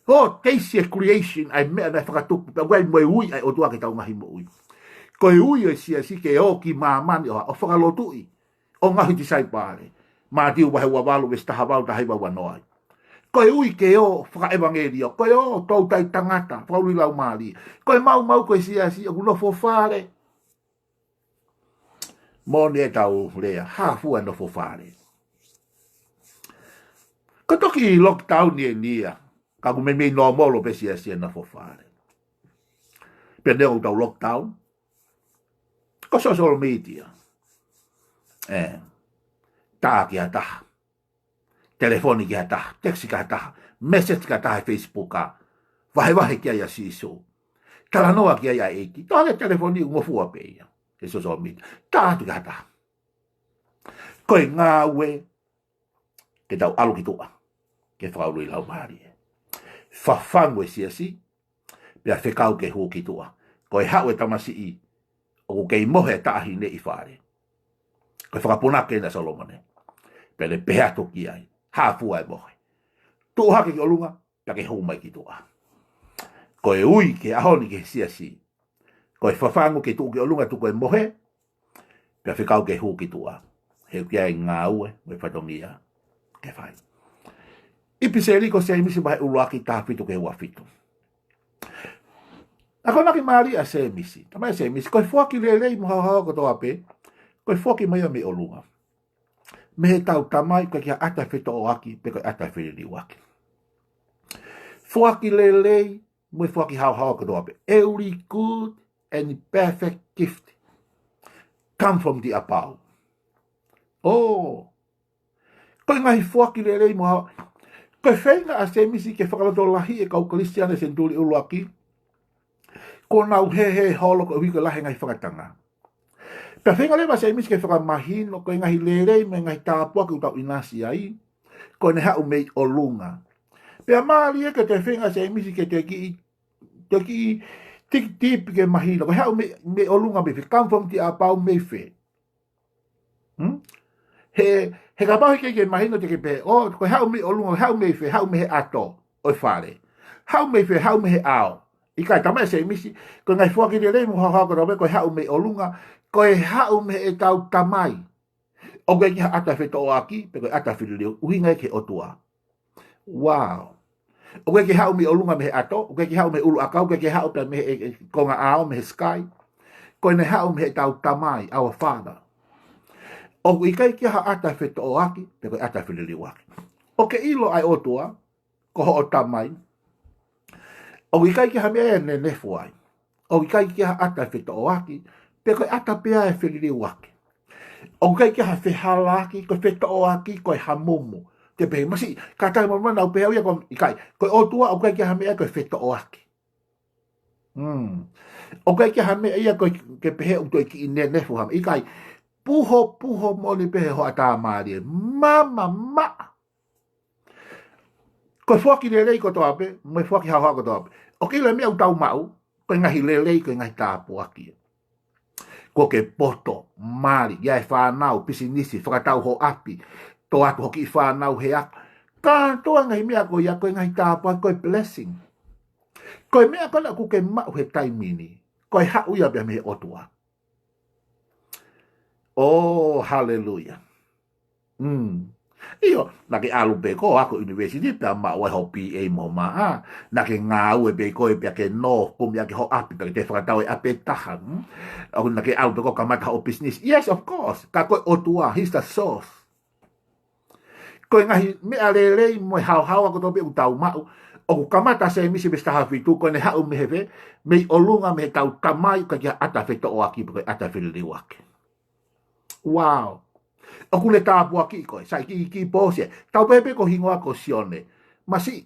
ʻO teisi e creation, ʻa e meʻa naʻe fakatupu, pea ʻoku ʻi ai mo e ui ʻa e ʻOtua ki heʻetau ngaahi moʻui. Ko e ui ʻo e siasi ke ō ki māmani ʻo, ʻo fakalotuʻi, ʻo ngaohi tisaipale. Mātiu vahe ua valu, veesi taha valu, taha hiva ua noa ai. Ko e ui ke ō fakaʻevangeliō, ko e ō toutai tangata, fakaului laumālie. Ko e maumau ko e siasi ʻoku nofo fale. Moʻoni ʻetau lea, hā fua e nofo fale. Ko e toki lockdown eni ia, ka ʻoku meimei nōmolo pē siasi e nofo fale. Pea neongo ʻetau lockdown, ko e social media. ʻE, tā ki ha taha. Telefoni ki ha taha, text ki ha taha, message ki ha taha he Facebook ʻa, vahevahe ki ai ʻa Sīsū. Talanoa ki ai ʻa e ʻEiki. Toʻo hake e telefoni ʻo ngofua pē ia he social media. Tā atu ki ha taha. Ko e ngāue ke tau ʻalu ki tuʻa ke fakaului laumālie. Fafangu e siasi, pea fekau ke hū ki tuʻa. Ko e haʻu e tamasiʻi ʻoku kei mohe e taʻahine ʻi fale. Ko e fakapunake ena ʻa Solomone. Pea ne pehē atu ki ai, hā fua e mohe. Tuʻu hake ki ʻolunga, pea ke hū mai ki tuʻa. Ko e ui ki he ʻaho ni ki he siasi, ko e fafangu ke tuʻu ki ʻolunga tuku e mohe, pea fekau ke hū ki tuʻa. He ʻoku ʻi ai e ngāue mo e fatongia ke fai. ʻIpiseli ko Sēmisi vahe ʻuluaki, taha fitu ki he ua fitu. Akonaki mālie ʻa Sēmisi. Talamai ʻe Sēmisi, ko e foaki lelei mo haohaoa kotoa pē, ko e foaki mai ia mei ʻolunga. Mei heʻetau Tamai, ʻoku ʻikai ke ʻi ai ha ʻata fetoʻoaki, pe ko e ʻata feliliuaki. Foaki lelei mo e foaki haohaoa kotoa pē. Every good and perfect gift come from the above. ʻŌ. Ko e ngaahi foaki lelei mo ha-, ko e feinga ʻa Sēmisi ke fakalotolahiʻi e kau Kalisitiane senituli ʻuluaki, kuo nau hehē holo koeʻuhi ko e lahi e ngaahi fakatanga. Pea feinga leva ʻa Sēmisi ke fakamahino ko e ngaahi lelei mo e ngaahi tāpuaki ʻoku tau ʻinasi ai, ko ʻene haʻu mei ʻolunga. Pea mālie ke toe feinga ʻa Sēmisi ke toe kiʻi, toe kiʻi tiki tipi ke mahino, ko e haʻu mei, mei ʻolunga mei fē, come from the above mei fē. Hmm? He, he kapau he ʻikai ke mahino te ke pehē, ʻō, ko e haʻu mei ʻolunga, haʻu mei fē, haʻu mei he ʻato ʻo e fale. Haʻu mei fē, haʻu mei he ʻao. ʻIkai, talamai ʻe Sēmisi, ko e ngaahi foaki lelei mo haohaoa kotoa pē, ko e haʻu mei ʻolunga, ko e haʻu mei heʻetau Tamai. ʻOku ʻikai ke ʻi ai ha ʻata fetoʻoaki, pe ko e ʻata feliliuaki, ʻuhinga ia ki he ʻOtua. Wow. ʻOku ʻikai ke haʻu mei ʻolunga mei he ʻato, ʻoku ʻikai ke haʻu mei he ʻuluʻakau, ʻoku ʻikai ke haʻu pē mei he, e, e, konga ʻao, mei he sky. Ko ʻene haʻu mei heʻetau Tamai, our Father. ʻOku ʻikai ke ʻi ai ha ʻata fetoʻoaki, pe ko e ʻata feliliuaki. ʻOku ke ʻilo ʻa e ʻOtua, ko hoʻo Tamai. ʻOku ʻikai ke ʻi ai ha meʻa ia ʻe nenefu ai. ʻOku ʻikai ke ʻi ai ha ʻata fetoʻoaki, pe ko e ʻata pē ia ʻe feliliuaki. ʻOku ʻikai ke ʻi ai ha fehalaaki, ko e fetoʻoaki, ko e hamumu. Te pehē masiʻi, kātaki mo nau pehē ʻe au ia ko e ʻikai. Ko e ʻOtua ʻoku ʻikai ke ʻi ai ha meʻa ko e fetoʻoaki. Hmm. ʻOku ʻikai ke ʻi ai ha meʻa ia ko e ke pehē ʻoku toe kiʻi nenefu ha meʻa. ʻIkai, puhopuho moʻoni pē he hoʻatā mālie. Mama maʻa. Ko e foaki lelei kotoa pē, mo e foaki haohaoa kotoa pē. ʻOku ke ʻilo e meʻa ʻoku tau maʻu, ko e ngaahi lelei, ko e ngaahi tāpuaki. Kuo ke poto, mali, ʻi ai e fānau, pisinisi, fakatau ho ʻapi, toʻo atu ho kiʻi fānau he ako. Kātoa e ngaahi meʻa ko ia, ko e ngaahi tāpuaki, ko e blessing. Ko e meʻa ko ena ʻoku ke maʻu he taimi ni, ko e haʻu ia pē ia mei he ʻOtua. ʻŌ, haleluia. Mm. ʻIo, naʻa ke ʻalu pē koe ʻo ako university pea maʻu ai ho B A mo ho M A. Naʻa ke ngāue pē koe pea ke nō, kumi ʻaki ho ʻapi pea ke toe fakatau e ʻapi ʻe taha. Mm. ʻO naʻa ke ʻalu pē koe ʻo kamata ho business. Yes, of course. Ka ko e ʻOtua, he's the source. Ko e ngaahi meʻa lelei mo e haohaoa kotoa pē ʻoku tau maʻu, ʻoku kamata ʻa Sēmisi veesi taha fitu, ko ʻene haʻu mei he fē, mei ʻolunga mei heʻetau Tamai, ʻoku ʻikai ke ʻi ai ha ʻata fetoʻoaki, pe ko e ʻata feliliuaki. Wow. ʻOku ne tāpuakiʻi koe, sai kiʻi, kiʻi pō sia. Tau pehē pē ko ho hingoa ko Sione. Masiʻi,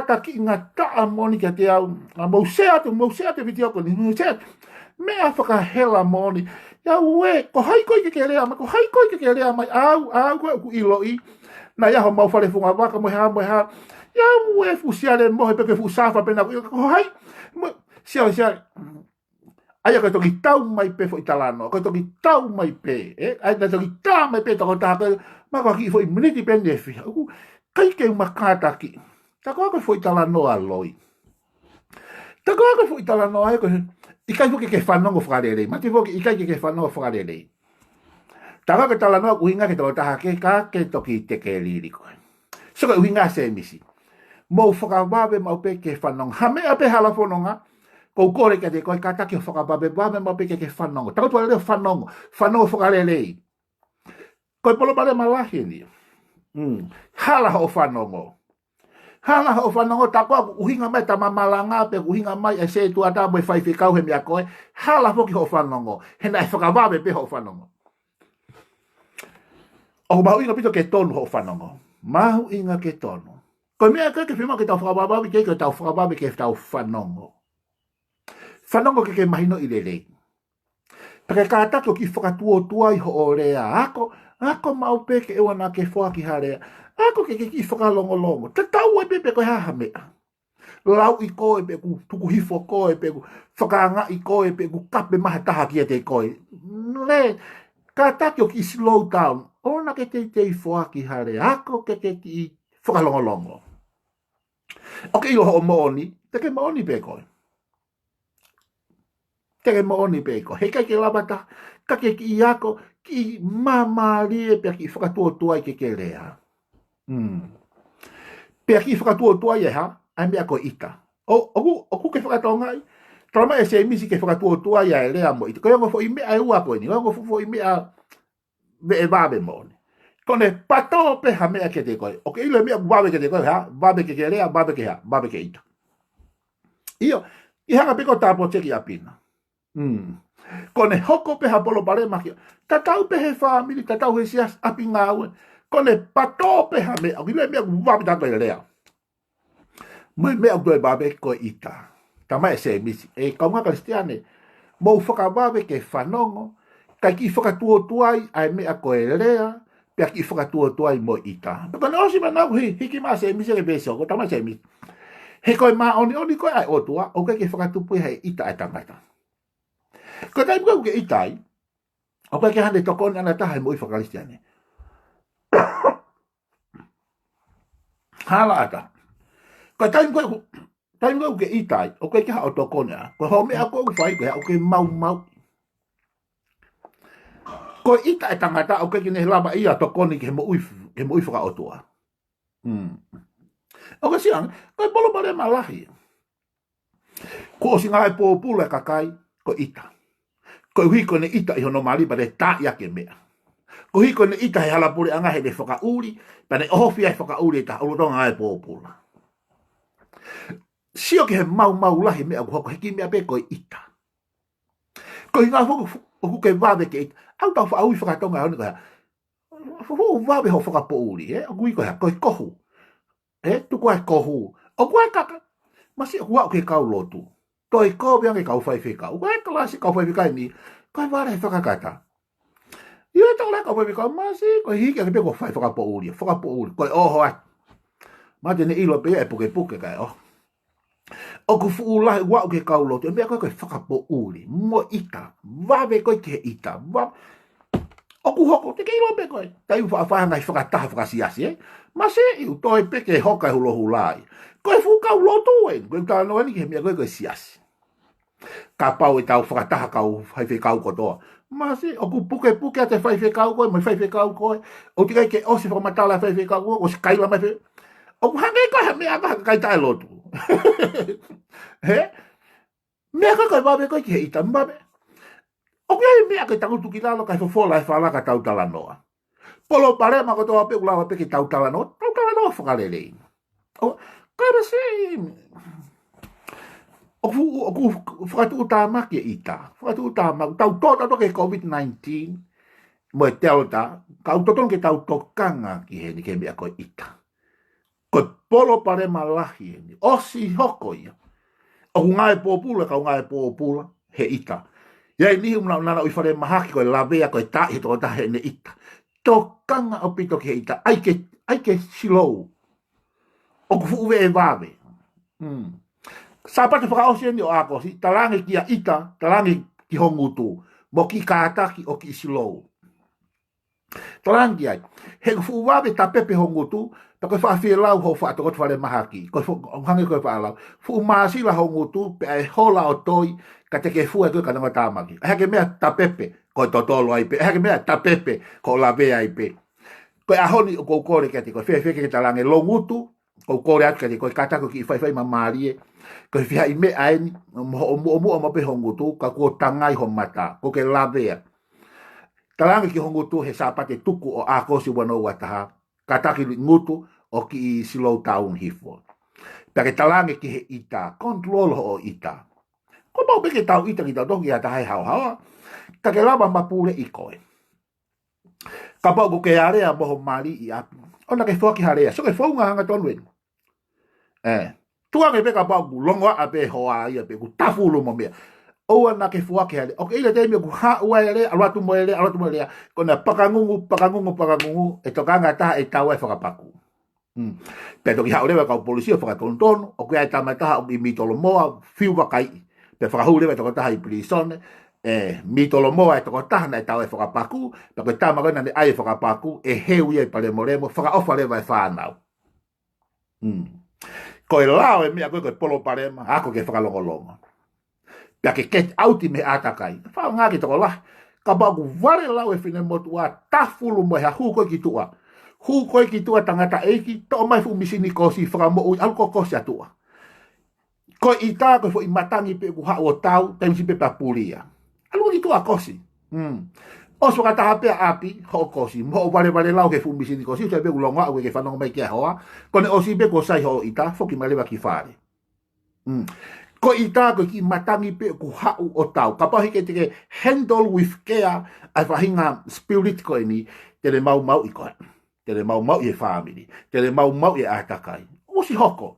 kātakiʻi ngataʻa moʻoni kiate au. ʻA, mou share atu, mou share atu e vitiō ko eni, mou share atu. Meʻa fakahela moʻoni. ʻIa ue, ko hai koe ke ke lea mai, ko hai koe ke ke lea mai, au, au koe ʻoku ʻiloʻi. Naʻe ʻi ai homau fale fungavaka mo e hā, mo e hā. ʻIa ue, fuʻu siale mohe pē ko e fuʻu safa pē naʻa ku, ko hai. Mo, siale, siale. ʻA ia ko e toki tau mai pē foʻi talanoa, ko e toki tau mai pē, ē? ʻA ia naʻe toki tā mai pē tokotaha ko ē, ma ko e kiʻi foʻi miniti pē ʻe fiha. ʻOku ʻikai ke u makātakiʻi. Tā ko ā ko e foʻi talanoa loi. Tā ko ā ko e foʻi talanoa ē ko ē, ʻikai foki ke fanongo fakalelei. Mate foki ʻikai ke ke fanongo fakalelei. Tā ko ā ko e talanoa ʻoku ʻuhinga ki he tokotaha kehe ka ke toki tekelili koe. So ko e ʻuhinga Sēmisi. Mou fakavave maʻu pē ke fanongo. Ha meʻa pē hala fononga, ʻoku ou kole kiate koe kātaki hoʻo fakavave, vave maʻu pē ke ke fanongo. Takoto lelei hoʻo fanongo, fanongo fakalelei. Ko e palopalema lahi eni. Mm. Hala hoʻo fanongo. Hala hoʻo fanongo, tā ko ā ʻoku ʻuhinga mai e tama malanga pe ʻoku ʻuhinga mai e sētuata mo e faifekau he meʻa ko ē. Hala foki hoʻo fanongo. He naʻe fakavave pē hoʻo fanongo. ʻOku mahuʻinga ʻaupito ke tonu hoʻo fanongo. Mahuʻinga ke tonu. Ko e meʻa ko ē ke fiemaʻu ke tau fakavavevave ki ai, ko ʻetau fakavave ke tau fanongo. Fanongo ke ke mahinoʻi lelei. Pea ke kātaki ʻo kiʻi fakatuotuai hoʻo lea ako, Ako maʻu pē ke ʻoua naʻa ke foaki ha lea. Ako ke ke kiʻi fakalongolongo. Tatau ai pē pe ko e hā ha meʻa. Lauʻi koe pe ʻoku tuku hifo koe pe ʻoku fakaangaʻi koe pe ʻoku kape mai ha taha kiate koe. Lea, kātaki ʻo kiʻi slow down. ʻOua naʻa ke teitei foaki ha lea. Ako ke ke kiʻi fakalongolongo. ʻOku ke ʻilo hoʻo moʻoni, te ke moʻoni pē koe. Te ke moʻoni pē koe. Heʻikai ke lava taha, ka ke kiʻi ako, kiʻi māmālie pea kiʻi fakatuotuai ke ke lea. Mm. Pea kiʻi fakatuotuai e hā, ʻa e meʻa ko e ʻita. ʻO, ʻoku, ʻoku ke fakatongaʻi, tala mai ʻe Sēmisi ke fakatuotuai ʻa e lea mo e ʻita. Ko e ongo foʻi meʻa ʻe ua ko eni, ongo fo-, foʻi meʻa veʻe vave moʻoni. Ko ʻene patō pē ha meʻa kiate koe. ʻOku ke ʻilo e meʻa ʻoku vave kiate koe, hā? Vave ke ke lea, vave ke hā? Vave ke ʻita. ʻIo, ʻi hanga pē ko e tāpō teki ʻapi na. Mm. Ko ʻene hoko pē ha palopalema ki. Tatau pē he fāmili, tatau he siasi, ʻapi ngāue. Ko ʻene patō pē ha meʻa, ʻoku ke ʻilo e meʻa ʻoku vave taha ko e lea. Mo e meʻa ʻoku toe vave ko e ʻita. Tala mai ʻe Sēmisi, ʻe kaungā Kalisitiane, mou fakavave ke fanongo, kae kiʻi fakatuotuai ʻa e meʻa ko e lea, pea kiʻi fakatuotuai mo e ʻita. Pea ko ʻene ʻosi mai naʻa ku hi-, hiki mai ʻa Sēmisi ki he veesi hoko, tala mai ʻe Sēmisi. He ko e māʻoniʻoni ko ē ʻa e ʻOtua, ʻoku ʻikai ke fakatupu ia he ʻita ʻa e tangata. Ko e taimi ko ē ʻoku ke ʻita ai, ʻoku ʻikai ke ʻi ai haʻane tokoni ʻana taha he moʻui faka-Kalisitiane. Hala ata. Ko e taimi ko ē ʻoku, taimi ko ē ʻoku ke ʻita ai, ʻoku ʻikai ke ʻi ai haʻo tokoni ʻa. Ko hoʻo meʻa ko ē ʻoku fai ko ē, ʻoku ke maumau. Ko e ʻita e tangata, ʻoku ʻikai ke ne lava ia ʻo tokoni ki he moʻui, ki he moʻui faka-ʻOtua. Mm. ʻOku ke sio ange, ko e palopalema lahi. Kuo ʻosi ngāue pōpula e kakai, ko e ʻita. Koeʻuhi ko ʻene ʻita ʻi hono mali pea ne taaʻi ʻaki e meʻa. Koeʻuhi ko ʻene ʻita he hala puleʻanga heʻene fakaʻuli, pea ne ʻohofi ʻa e fakaʻuli ʻe taha ʻo lolotonga ngāue pōpula. Sio ki he maumau lahi meʻa ʻoku hoko he kiʻi meʻa pē ko e ʻita. Ko e ʻuhinga foki ʻoku ke vave ke ʻita. ʻOku tau faʻa ui faka-Tonga ʻaho ni ko e hā. Fuʻu vave hoʻo fakapoʻuli, ē? ʻOku ui ko e hā, ko e kohu. Ē, tuku ʻa e kohu. ʻOku ʻi ai e kaka. Masiʻi ʻoku aʻu ki he kau lotu. Toe kovi ange kau faifekau. Ko e kalasi kau faifekau ni, ko e vale he fakakata. ʻIo, e tau lea kau faifekau, masiʻi, ko e hiki ange pē ko e fai fakapoʻuli, fakapoʻuli. Ko e ʻoho atu. Mate ne ʻilo pē ia ʻe pukepuke kae ʻoho. ʻOku fuʻu lahi ʻoku aʻu ki he kau lotu, e meʻa ko ē ko e fakapoʻuli, mo e ʻita, vave ko ē ki he ʻita, va-, ʻoku hoko, te ke ʻilo pē koe, taimi ʻoku faʻa fai ha ngaahi fakataha fakasiasi, ē? Masiʻi, ʻoku toe pē ke hoka e hulohula ai. Ko e fuʻu kau lotu ē, ko e talanoa ni ki he meʻa ko ē ko e siasi. Kapau ʻe tau fakataha kau faifekau kotoa. Masiʻi, ʻoku pukepuke atu e faifekau ko ē, mo e faifekau ko ē. ʻOku teʻeki ai ke ʻosi fakamatala e faifekau ko ē, ʻosi kaila mai fe-, ʻoku hangē ko e hā e meʻa ko ē ha kakai taʻelotu. Hē? Meʻa ko ē ko e vave ko ē ki he ʻita, vave. ʻOku ʻi ai e meʻa ke tangutu ki lalo kae fofola e fala ka tau talanoa. Palopalema kotoa pē ʻoku lava pē ke tau talanoa, tau talanoa fakalelei. ʻO, ka ʻoku ʻi ai e, ʻoku, ʻoku fakatuʻutāmaki e ʻita, fakatuʻutāmaki, tau tō, tau tō ki he COVID nineteen, mo e Delta, ka ʻoku totonu ke tau tokanga ki heni ki he meʻa ko e ʻita. Ko e palopalema lahi eni, ʻosi hoko ia. ʻOku ngāue pōpula, kau ngāue pōpula, he ʻita. ʻI ai e niʻihi ʻoku nau, nau ʻi falemahaki ko e lavea ko e taaʻi he tokotaha heʻene ʻita. Tokanga ʻaupito ki he ʻita, ʻai ke, ʻai ke slow. ʻOku fuʻu veʻe vave. Mm. Sāpate fakaʻosi eni ʻo ʻAokosi, talaange kia ʻita, talaange ki ho ngutu, mo kiʻi kātaki ʻo kiʻi slow. Talaange ai, he ʻoku fuʻu vave tapepe ho ngutu, pea ko e faʻa fielau hoʻo faʻa tokoto falemahaki, ko e fo-, ʻo hangē ko e faʻa lau. Fuʻu māsila ho ngutu, pea ʻe hola ʻo toi, ka te ke fua e toe kananga tāmaki. ʻAi hake meʻa tapepe, ko e totolo ai pē, ʻai hake meʻa tapepe, ko e lavea ai pē. Ko e ʻaho ni ʻoku ou kole kiate koe, fēfē ke talaange lo ngutu, ʻoku ou kole atu kiate koe, kātaki ʻo kiʻi faifai māmālie, ko e fiha ʻi meʻa eni, mo hoʻo muʻomuʻa maʻu pē ho ngutu, ka kuo tangai ho mata, kuo ke lavea. Talaange ki ho ngutu he Sāpate tuku ʻo ʻAokosi ua noa ua taha, kātaki li ngutu ʻo kiʻi slow down hifo. Pea ke talaange ki he ʻita, control hoʻo ʻita. Kuo pau pē ke tau ʻita kitautolu ki ha taha he haohaoa, ka ke lava mapuleʻi koe. Kapau ʻoku ke alea mo ho mali ʻi ʻapi. ʻOua naʻa ke foaki ha lea, sio ki he founga hangatonu eni. Ē, tuku ange pē kapau ʻoku longoaʻa pē hoa ia pē ʻoku tafulu mo meʻa. ʻOua naʻa ke foaki ha lea. ʻOku ʻi ai e taimi ʻoku haʻu ai e lea, ʻalu atu mo e lea, ʻalu atu mo e lea. Ko ʻena pakangungu, pakangungu, pakangungu, ʻe tokanga taha e tau e fakapakū. Mm. Pea toki haʻu leva e kau polisi ʻo fakatonutonu, ʻoku ʻi ai e tama ʻe taha ʻoku ʻi Mitolomoa, fiu vakaiʻi. Pea fakahū leva e tokotaha ʻi pilīsone, ʻe, Mitolomoa e tokotaha naʻe tau e fakapakū, pea ko e tama ko ē naʻa ne ʻai e fakapakū, ʻe heu ia ʻi Palemolemo, fakaʻofa leva e fānau. Mm. Ko e lao e meʻa ko ē ko e palopalema, ako ke fakalongolongo. Pea ke get out mei he ʻātakai. Faʻa ngā ke tokolahi. Kapau ʻoku vale lau e finemotuʻa, tafulu mo e hā, hū koe ki tuʻa. Hū koe ki tuʻa tangataʻeiki, toʻo mai fuʻu misini kosi, fakamoʻui, ʻalu koe ʻo kosi ʻa tuʻa. Ko e ʻita ko e foʻi matangi pē ʻoku haʻu ʻo tau, taimi siʻi pē pea pulia. ʻAlu ki tuʻa ʻo kosi. Mm. ʻOsi fakataha pē ʻa ʻapi, hoʻo kosi. Mo hoʻo valevale lau ki he fuʻu misini kosi, sai pē ʻoku longo ʻa koe ke fanongo mai ki he hoa. Ko ʻene ʻosi pē kuo sai hoʻo ʻita, foki mai leva ki fale. Mm. Ko e ʻita ko e kiʻi matangi pē ʻoku haʻu ʻo tau. Kapau he ʻikai te ke handle with care ʻa e faʻahinga spirit ko eni, te ne maumauʻi koe. Te ne maumauʻi e fāmili. Te ne maumauʻi e ʻātakai. ʻOsi hoko.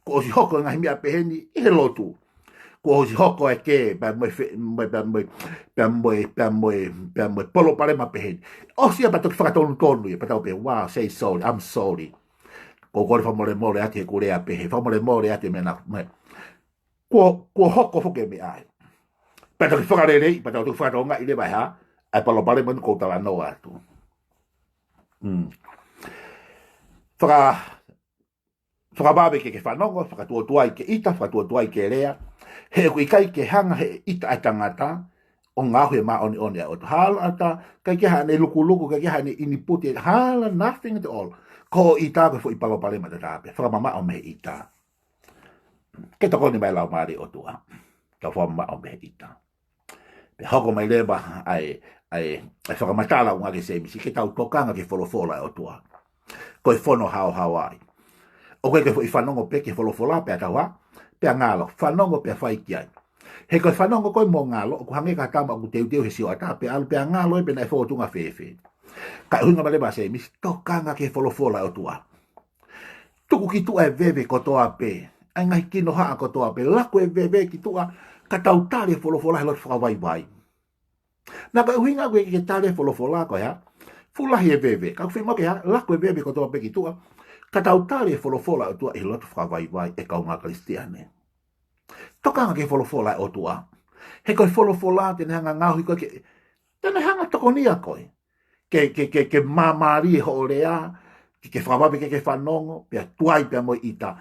Kuo ʻosi hoko e ngaahi meʻa peheni ʻi he lotu. Kuo ʻosi hoko e kē, pea mo e fe-, mo e, pea mo e, pea mo e, pea mo e, pea mo e palopalema peheni. ʻOsi ia pea toki fakatonutonu ia, pea tau pehē, "Wow, say sorry, I'm sorry." Ko u kole fakamolemole atu he ʻeku lea pehē, fakamolemole atu e meʻa naʻa, mo e. Kuo, kuo hoko foki e meʻa ai. Pea toki fakaleleiʻi, pea tau toki fakatokangaʻi leva e hā, ʻa e palopalema ni ʻoku ou talanoa atu. Mm. Faka-, fakavave ke ke fanongo, fakatuotuai ke ʻita, fakatuotuai ke lea. He ʻoku ʻikai ke hanga he ʻita ʻa e tangata ʻo ngaohi e māʻoniʻoni ʻa e ʻOtua. Hala ʻatā, ʻikai ke haʻane lukuluku, ʻikai ke haʻane input, hala, nothing at all. Ko e ʻita ko e foʻi palopalema tatau pē, fakamamaʻo mei he ʻita. Ke tokoni mai e Laumālie ʻo e ʻOtua. Tau fakamamaʻo mei he ʻita. Pea hoko mai leva ʻa e, ʻa e, ʻa e fakamatala ʻo e ngaahi Sēmisi, ke tau tokanga ki he folofola ʻa e ʻOtua. Ko e fono haohaoa ia. ʻOku ʻikai ko e foʻi fanongo pē ki he folofola pea tau hā, pea ngalo, fanongo pea fai ki ai. He ko e fanongo ko ē mo ngalo, ʻoku hangē ko ha tama ʻoku teuteu he sioʻata, pea ʻalu pea ngalo ia pe naʻe fōtunga fēfē. Ka ʻuhinga mai leva ʻa Sēmisi, tokanga ki he folofola ʻa e ʻOtua. Tuku ki tuʻa e veve kotoa pē, ʻa e ngaahi kinohaʻa kotoa pē, laku e veve ki tuʻa, ka tau tali e folofola he loto fakavaivai. Naʻa ko e ʻuhinga ʻoku ʻikai ke tali e folofola ko e hā, fuʻu lahi e veve, ka ʻoku fiemaʻu ke hā, laku e veve kotoa pē ki tuʻa, ka tau tali e folofola ʻa e ʻOtua ʻi he loto fakavaivai, ʻe kāinga Kalisitiane. Tokanga ki he folofola ʻa e ʻOtua. He ko e folofola te ne hanga ngaohi koe ke, te ne hanga tokonia koe. Ke, ke, ke, ke māmālie hoʻo lea, ke, ke fakavave ke ke fanongo, pea tuai pea mo e ʻita.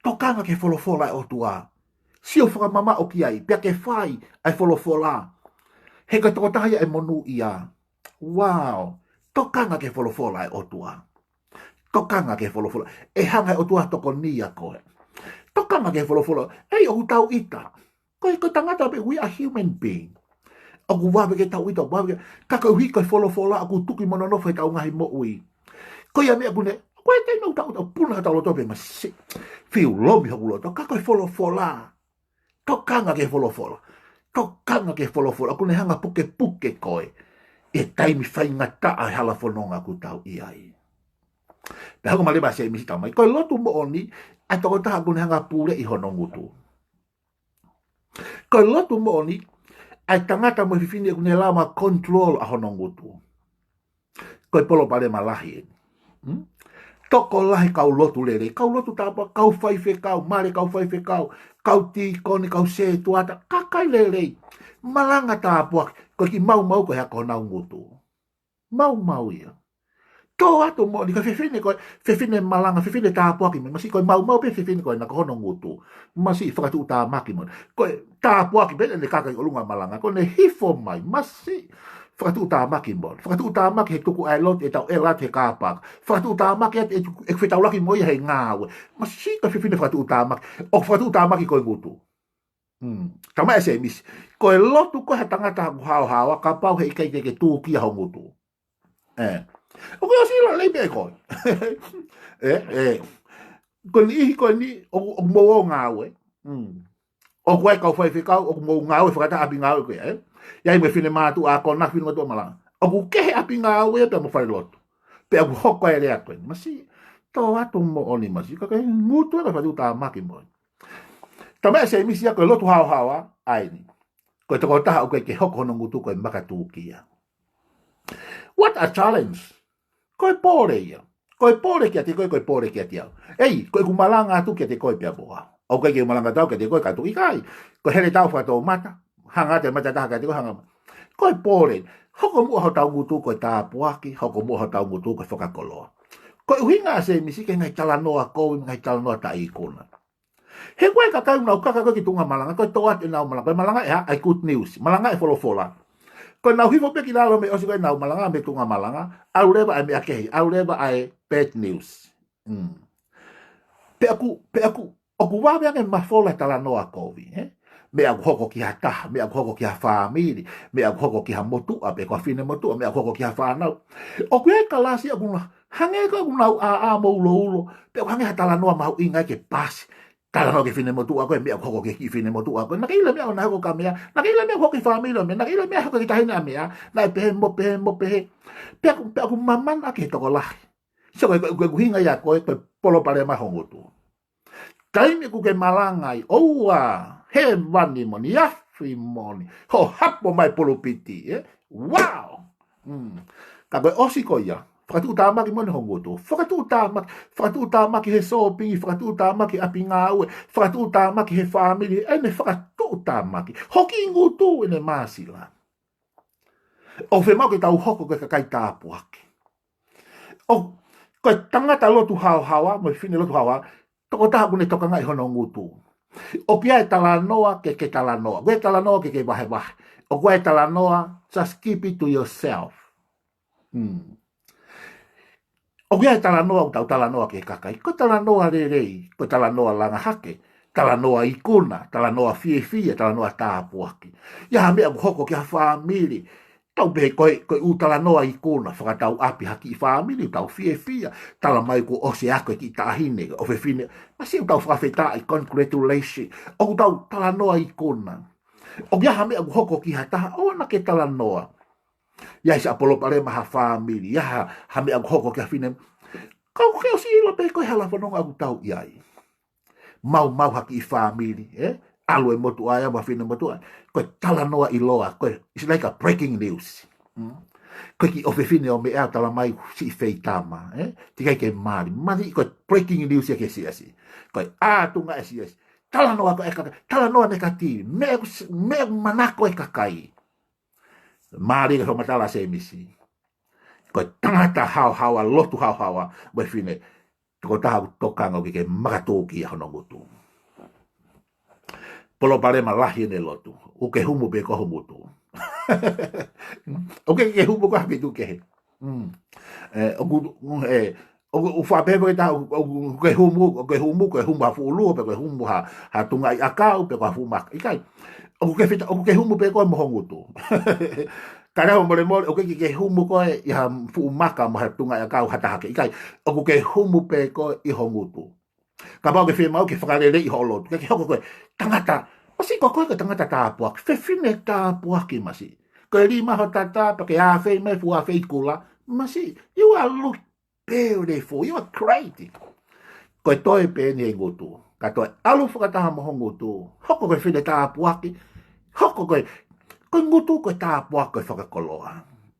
Tokanga ki he folofola ʻa e ʻOtua. Sio fakamamaʻo ki ai, pea ke fai ʻa e folofola. He ko e tokotaha ia ʻe monūʻia. Wow. Tokanga ki he folofola ʻa e ʻOtua. Tokanga ki he folofola. ʻE hanga ʻe he ʻOtua tokonia koe. Tokanga ki he folofola. ʻEi, ʻoku tau ʻita. Ko e, ko e tangata pē, we are human being. ʻOku vave ke tau ʻita, ʻoku vave ke, ka koeʻuhi ko e folofola ʻoku tuki mo nonofo he ʻetau ngaahi moʻui. Ko ia meʻa ʻoku ne, ko e taimi ʻoku tau ʻita, puna ʻetau loto pē masiʻi. Fiu lomi hoku loto, ka ko e folofola. Tokanga ki he folofola. Tokanga ki he folofola. ʻOku ne hanga pukepuke koe ʻi he taimi faingataʻa e hala fononga ʻoku tau ʻi ai. Pea hoko mai leva ʻa Sēmisi, talamai, ko e lotu moʻoni ʻa e tokotaha ʻoku ne hanga puleʻi hono ngutu. Ko e lotu moʻoni ʻa e tangata mo e fefine ʻoku ne lava control ʻa hono ngutu. Ko e palopalema lahi eni. Hmm? Tokolahi kau lotu lelei, kau lotu tāpuaki, kau faifekau, male kau faifekau, kau tīkoni, kau sētuata, kakai lelei. Malanga tāpuaki, ko e kiʻi maumau ko e hā, ko honau ngutu. Maumau ia. Tō atu moʻoni, ko e fefine ko e, fefine malanga, fefine tāpuaki mai. Masiʻi ko e maumau pē fefine ko ena ko hono ngutu. Masiʻi fakatuʻutāmaki moʻoni. Ko e tāpuaki pē ʻene kaka ʻi ʻolunga malanga, ko ʻene hifo mai. Masiʻi fakatuʻutāmaki moʻoni. Fakatuʻutāmaki he tuku ʻa e lotu ʻetau ʻalu atu he kāpaka. Fakatuʻutāmaki atu ʻeku fetaulaki mo ia he ngāue. Masiʻi ko e fefine fakatuʻutāmaki. ʻOku fakatuʻutāmaki ko e ngutu. Hmm. Talamai ʻe Sēmisi, ko e lotu ko ē ha tangata ʻoku haohaoa, kapau he ʻikai ke ke tūkia ho ngutu. ʻE. ʻOku ʻosi ʻilo lelei pē ʻe koe. ʻE, ʻe. Ko e niʻihi ko eni, ʻoku, ʻoku mou ō ngāue. Hmm. ʻOku ʻi ai kau faifekau, ʻoku mou ngāue fakataha ʻapi ngāue ko ia, ē? ʻI ai mo e finemātuʻa akonaki, finemātuʻa malanga. ʻOku kehe ʻapi ngāue pea mo falelotu. Pea ʻoku hoko e lea ko eni. Masiʻi, tō atu moʻoni masiʻi, ka ko e ngutu ē ko e fakatuʻutāmaki moʻoni. Talamai ʻe Sēmisi ia ko e lotu haohaoa, ʻa eni. Ko e tokotaha ʻoku ʻikai ke hoko hono ngutu ko e makatūkia. What a challenge. Ko e pole ia. Ko e pole kiate koe, ko e pole kiate au. Ei, ko ʻeku malanga atu kiate koe pea mo au. ʻOku ʻikai ke malanga atu kiate koe ka tu ʻikai. Ko e heletā ʻoku fakatoumata, hanga atu e mata ʻe taha kiate koe, hanga. Ko e pole. Hoko muʻa hotau ngutu ko e tāpuaki, hoko muʻa hotau ngutu ko e fakakoloa. Ko e ʻuhinga ʻa Sēmisi ki he ngaahi talanoa kovi, ngaahi talanoa taʻeikuna. He ko e kakai ʻoku nau kaka ko ē ki tuʻunga malanga, ko e toʻo atu ʻenau malanga, ko e malanga ʻe hā, ʻa e good news, malanga ʻa e folofola. Ko ʻenau hifo pē ki lalo mei ʻosi ko ē ʻenau malanga, mei tuʻunga malanga, ʻalu leva ʻa e meʻa kehe, ʻalu leva ʻa e bad news. Mm. Pea ʻoku, pea ʻoku, ʻoku vave ange mafola e talanoa kovi, ē? Meʻa ʻoku hoko ki ha taha, meʻa ʻoku hoko ki ha fāmili, meʻa ʻoku hoko ki ha motuʻa, pe ko ha finemotuʻa, meʻa ʻoku hoko ki ha fānau. ʻOku ʻi ai e kalasi ʻoku nau, hangē ko ē ʻoku nau ʻāʻā mo uloulo, pea ʻoku hangē ha talanoa mahuʻinga ke pasi. Talanoa ki he finemotuʻa ko ē, meʻa ʻoku hoko ki he kiʻi finemotuʻa ko ē. Naʻe ʻikai ʻilo e meʻa ʻoku hoko ki ha meʻa, naʻe ʻikai ʻilo e meʻa ʻoku hoko ki he fāmili ʻo e meʻa, naʻe ʻikai ʻilo e meʻa ʻoku hoko ki he taʻahine ʻo e meʻa, naʻe pehē mo pehē mo pehē. Pea ʻoku, pea ʻoku mamana ki he tokolahi. So, ko e, ko e, ko e ʻuhinga ia ko ē, ko e palopalema ho ngutu. Taimi ʻoku ke malanga ai, ʻoua, hēvani moʻoni, afi moʻoni, hoʻo hapo mai pulupiti, ē? Wow! Mm. Ka ko e ʻosi ko ia, fakatuʻutāmaki moʻoni ho ngutu. Fakatuʻutāmaki, fakatuʻutāmaki he sōpingi, fakatuʻutāmaki ʻapi ngāue, fakatuʻutāmaki he fāmili, ʻene fakatuʻutāmaki. Ho kiʻi ngutu ʻene māsila. ʻOku fiemaʻu ke tau hoko ko e kakai tāpuaki. ʻO, ko e tangata lotu haohaoa, mo e fefine lotu haohaoa, tokotaha ʻoku ne tokangaʻi hono ngutu. ʻOku ʻi ai e talanoa ke ke talanoa. ʻOku ʻi ai e talanoa ke ke vahevahe. ʻOku ʻi ai e talanoa, just keep it to yourself. Mm. ʻOku ʻi ai e talanoa, ʻoku tau talanoa ki he kakai. Ko e talanoa lelei, ko e talanoa langa hake, talanoa ikuna, talanoa fiefia, talanoa tāpuaki. ʻI ai ha meʻa ʻoku hoko ki ha fāmili, tau pehē ko e, ko e ʻū talanoa ikuna, fakatau ʻapi ha kiʻi fāmili, tau fiefia, tala mai kuo ʻosi ako e kiʻi taʻahine, ʻofefine, masiʻi ʻoku tau fakafetaʻi, congratulations, ʻoku tau talanoa ikuna. ʻOku ʻi ai ha meʻa ʻoku hoko ki ha taha, ʻoua naʻa ke talanoa. ʻI ai siʻa palopalema ha fāmili, ʻi ai ha, ha meʻa ʻoku hoko ki ha fine. Ka ʻoku ke ʻosi ʻilo pē ko e hā e fononga ʻoku tau ʻi ai. Maumau ha kiʻi fāmili, ē? ʻAlu e motuʻa ia mo e finemotuʻa. Ko e talanoa ʻiloa, ko e, it's like a breaking news. Mm? Ko e kiʻi ʻofefine ʻo meʻa tala mai siʻi feitama, ē? Teʻeki ai ke mali. Mali ko e breaking news ia ki he siasi. Ko e ʻā tuʻunga e siasi. Talanoa ko e kakai, talanoa negative. Meʻa ʻoku s-, meʻa ʻoku manako e kakai. Mālie ke fakamatala Sēmisi. Ko e tangata haohaoa, lotu haohaoa, mo e fefine, tokotaha ʻoku tokanga ʻoku ʻikai ke makatūkia hono ngutu. Palopalema lahi ʻene lotu. ʻOku ke humu pē koe ho ngutu. ʻOku ʻikai ke humu koe ha feituʻu kehe. Mm. ʻE, ʻoku, mm, ʻe, ʻoku, ʻoku faʻa pehē pē ke ta, ʻoku, ʻoku ke humu, ʻoku ke humu, ʻoku ke humu ha fuʻu luo, pe ʻoku ke humu ha, ha tungaʻi ʻakau, pe ko ha fuʻu maka. ʻIkai. ʻOku ke fita, ʻoku ke humu pē koe mo ho ngutu. Ka lea ʻo molemole, ʻoku ʻikai ke humu koe ʻi ha fuʻu maka mo ha tungaʻi ʻakau ha taha kehe. ʻIkai. ʻOku ke humu pē koe ʻi ho ngutu. Kapau ʻoku ke fiemaʻu ke fakaleleiʻi hoʻo lotu, ke ke hoko ko e tangata. Masiʻi ko koe ko e tangata tāpuaki, fefine tāpuaki masiʻi. Ko e lima ho tata, pea ke ʻāfei mai fuʻu ʻāfei kula. Masiʻi, you are look beautiful, you are great. Ko e toe pē eni he ngutu. Ka toe ʻalu fakataha mo ho ngutu. Hoko ko e fefine tāpuaki. Hoko ko e, ko e ngutu ko e tāpuaki ko e fakakoloa.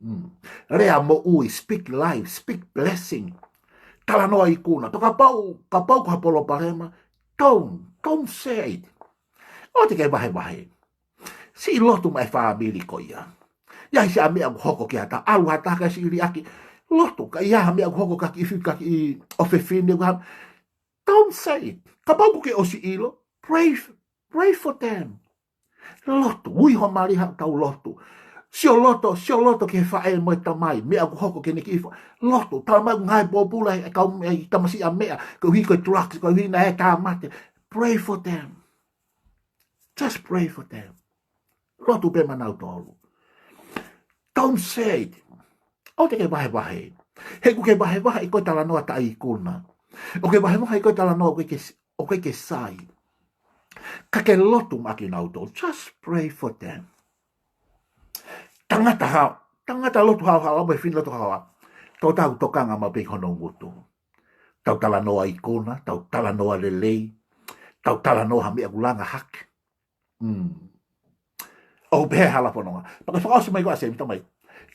Mm. Lea moʻui, speak life, speak blessing. Talanoa ikuna. Pea kapau, kapau ko ha palopalema, don't, don't say it. ʻOua te ke vahevahe. Siʻi lotu maʻá e fāmili ko ia. ʻI ai siʻa meʻa ʻoku hoko ki ha taha, ʻalu ha taha ka siʻi liʻaki. Lotu, ka ʻi ai ha meʻa ʻoku hoko ki ha kiʻi fi-, ki ha kiʻi ʻofefine, ka, don't say it. Kapau ʻoku ke ʻosi ʻilo, pray, pray for them. Lotu, ui ho mali ha tau lotu. Sio loto, sio loto ki he faʻē mo e tamai, meʻa ʻoku hoko ki heʻene kiʻi fa-, lotu, tala mai ʻoku ngāue pōpula e kau, e tamasiʻi ʻa meʻa, koeʻuhi ko e drugs, koeʻuhi naʻe tāmate. Pray for them. Just pray for them. Lotu pē maʻanautolu. Don't say it. ʻOua te ke vahevahe. He ʻoku ke vahevahe ko e talanoa taʻeikuna. ʻOku ke vahevahe ko e talanoa ʻoku ʻikai ke s-, ʻoku ʻikai ke sai. Ka ke lotu maʻa kinautolu. Just pray for them. Tangata hao, tangata lotu haohaoa, mo e fefine lotu haohaoa. Tau tau tokanga maʻu pē ki hono ngutu. Tau talanoa ikuna, tau talanoa lelei, tau talanoa ha meʻa ʻoku langa hake. Mm. ʻOku pehē hala fononga. Pea ko e fakaʻosi mai ko ē ʻa Sēmisi, talamai,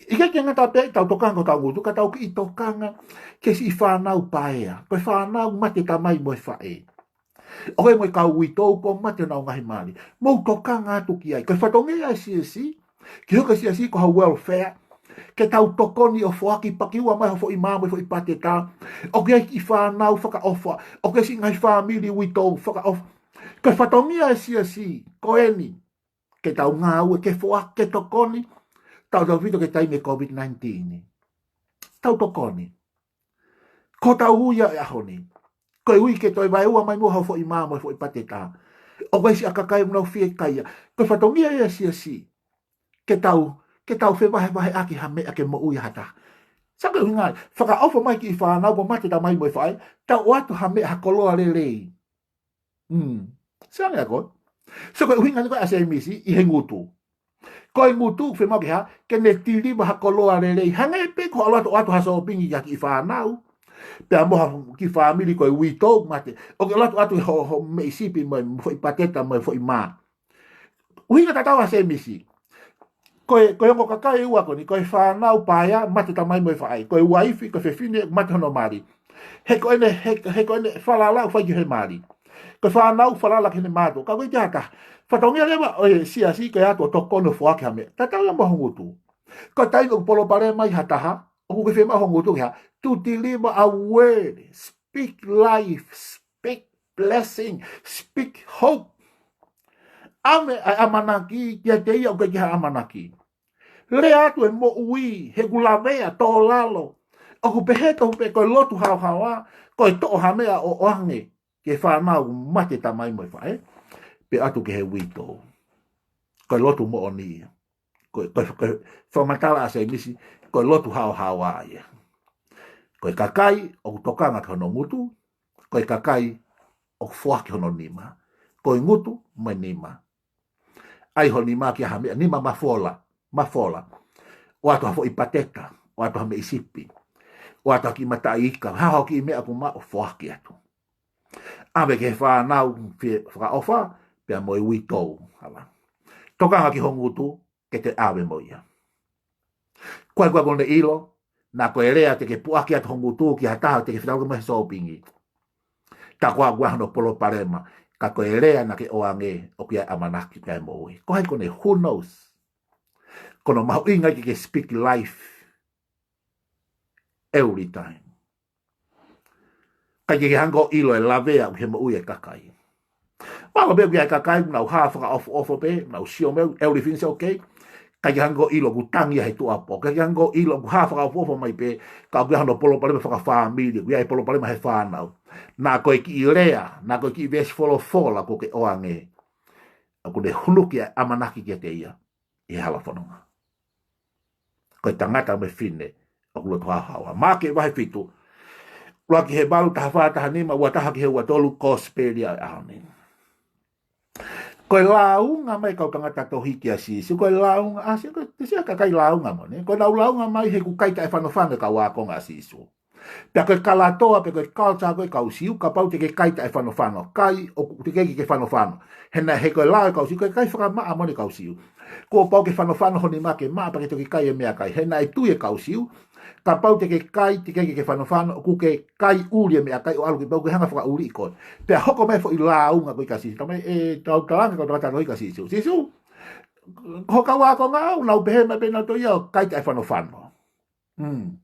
ʻikai ke ngata pē ʻetau tokanga ki hotau ngutu, ka tau kiʻi tokanga ki he siʻi fānau paea. Ko e fānau mate tamai mo e faʻē. ʻOku ʻi ai mo e kau uitou kuo mate honau ngaahi mali. Mou tokanga atu ki ai. Ko e fatongia ʻa e siasi, ke hoko e siasi ko ha welfare, ke tau tokoni ʻo foaki, pakiua mai ha foʻi mā mo e foʻi pateta. ʻOku ʻi ai e kiʻi fānau, fakaʻofa. ʻOku ʻi ai e siʻi ngaahi fāmili uitou, fakaʻofa. Ko e fatongia ʻa e siasi ko eni, ke tau ngāue, ke foaki, ke tokoni, tautautefito ki he taimi ʻo e COVID nineteen. Tau tokoni. Ko hotau ui ia he ʻaho ni. Ko e ui ke toe vaeua mai muʻa ha foʻi mā mo e foʻi pateta. ʻOku ʻi ai e siʻi kakai ʻoku nau fiekaia. Ko e fatongia ia ʻa e siasi, ke tau, ke tau fevahevaheʻaki ha meʻa ke moʻui ha taha. Sai, ko e ʻuhinga ia, fakaʻofa mai ki he fānau kuo mate tamai mo e faʻē, tau ʻoatu ha meʻa, ha koloa lelei. Mm. Sai, meʻa ko ē. So ko e ʻuhinga ia ko ē ʻa Sēmisi ʻi he ngutu. Ko e ngutu, fiemaʻu ke hā, ke ne tiliva ha koloa lelei. Hangē pē ko hoʻo ʻalu atu ʻo ʻoatu ha sōpingi ki ha kiʻi fānau, pea mo ha kiʻi fāmili ko e uitou mate. ʻOku ke ʻalu atu ʻo ʻoatu ho, ho meʻi sipi mo e foʻi pateta mo e foʻi mā. ʻUhinga tatau ʻa Sēmisi. Ko e, ko e ongo kakai ʻe ua ko eni, ko e fānau paea, mate tamai mo e faʻē. Ko e uaifi, ko e fefine, mate hono mali. He ko ʻene, he, he ko ʻene falala ʻoku fai ki he mali. Ko e fānau falala ki heʻene mātuʻa. Ka ko e ʻikai ke ʻi ai ha taha. Fatongia leva ʻo e siasi ke ʻatu ʻo tokoni ʻo foaki ha meʻa. Tatau ia mo ho ngutu. Ko e taimi ʻoku palopalema ai ha taha, ʻoku ke fiemaʻu ho ngutu ke hā, to deliver a word, speak life, speak blessing, speak hope. ʻAve ʻa e ʻamanaki kiate ia ʻoku ʻikai ke ʻi ai ha ʻamanaki. Lea atu e moʻui, he ʻoku lavea, tō lalo. ʻOku pehē tofu pē ko e lotu haohaoa, ko e toʻo ha meʻa ʻo ʻoange ki he fānau mate tamai mo e faʻē, pe ʻoatu ki he uitou. Ko e lotu moʻoni ia. Ko e, ko e, ko e fakamatala ʻa Sēmisi, ko e lotu haohaoa ia. Ko e kakai ʻoku tokanga ki hono ngutu, ko e kakai ʻoku foaki hono nima. Ko e ngutu mo e nima. ʻAi ho nima ki ha meʻa, nima mafola, mafola. ʻOatu ha foʻi pateta, ʻoatu ha meʻi sipi, ʻoatu ha kiʻi mataʻi ika, ha ho kiʻi meʻa ʻoku maʻu, foaki atu. ʻAve ki he fānau fie, fakaʻofa, pea mo e uitou, hala. Tokanga ki ho ngutu, ke te ʻave mo ia. Ko e, ko e, ko ʻene ʻilo, naʻa ko e lea te ke puʻaki atu ho ngutu ki ha taha te ke fetaulaki mo ia he sōpingi. Tā ko ā ʻoku ʻi ai hono palopalema, ka ko e lea naʻa ke ʻoange, ʻoku ʻi ai e ʻamanaki, ʻoku ʻi ai e moʻui. Ko hai ko ʻene, who knows? Ko hono mahuʻinga ia ke ke speak life every time. ʻIkai ke ke hanga ʻo ʻilo e lavea ʻoku ʻi he moʻui ʻa e kakai. Mahalo pē ʻoku ʻi ai e kakai ʻoku nau hā fakaʻofoʻofa pē, nau sio mai, everything's okay. ʻIkai ke hanga ʻo ʻilo ʻoku tangi ia he tuʻuapō. ʻIkai ke hanga ʻo ʻilo ʻoku hā fakaʻofoʻofa mai pē, ka ʻoku ʻi ai hono palopalema fakafāmili, ʻoku ʻi ai e palopalema he fānau. Naʻa ko e kiʻi lea, naʻa ko e kiʻi veesi folofola ʻoku ke ʻoange, ʻoku ne hunuki ʻa e ʻamanaki kiate ia ʻi he hala fononga. Ko e tangata mo e fefine ʻoku lotu haohaoa. Maʻake vahe fitu, ʻuluaki ki he valu, taha fā, taha nima, ua taha ki he ua tolu, Kosipeli ʻa e ʻaho ni. Ko e lāunga mai e kau tangata tohi kia Sīsū, ko e lāunga, ʻa Sīsū, ko e, te sia kakai lāunga mo ʻene. Ko ʻenau lāunga mai he ʻoku kai taʻefanofano e kau ākonga ʻa Sīsū. Pea ko e kalatoa, pea ko e culture ko ē ʻa e kau Siu, kapau te ke kai taʻefanofano, kai ʻoku teʻeki ke ke fanofano. He naʻe, he ko e lao ʻa e kau Siu, ko e kai fakamaʻa mo ʻene kau Siu. Kuo pau ke fanofano ho nima ke maʻa pea ke toki kai e meʻakai. He naʻe tui e kau Siu, kapau te ke kai, teʻeki ke ke fanofano, ʻoku ke kai ʻuli e meʻakai ʻo ʻalu ki, pea ʻoku ke hanga ʻo fakaʻuliʻi koe. Pea hoko mai e foʻi lāunga ko ē kia Sīsū. Talamai ʻe he kau tangata tohi kia Sīsū, Sīsū, ko e kau ākonga ʻoku nau pehē mai pē nautolu ia ʻoku kai taʻefanofano. Hmm.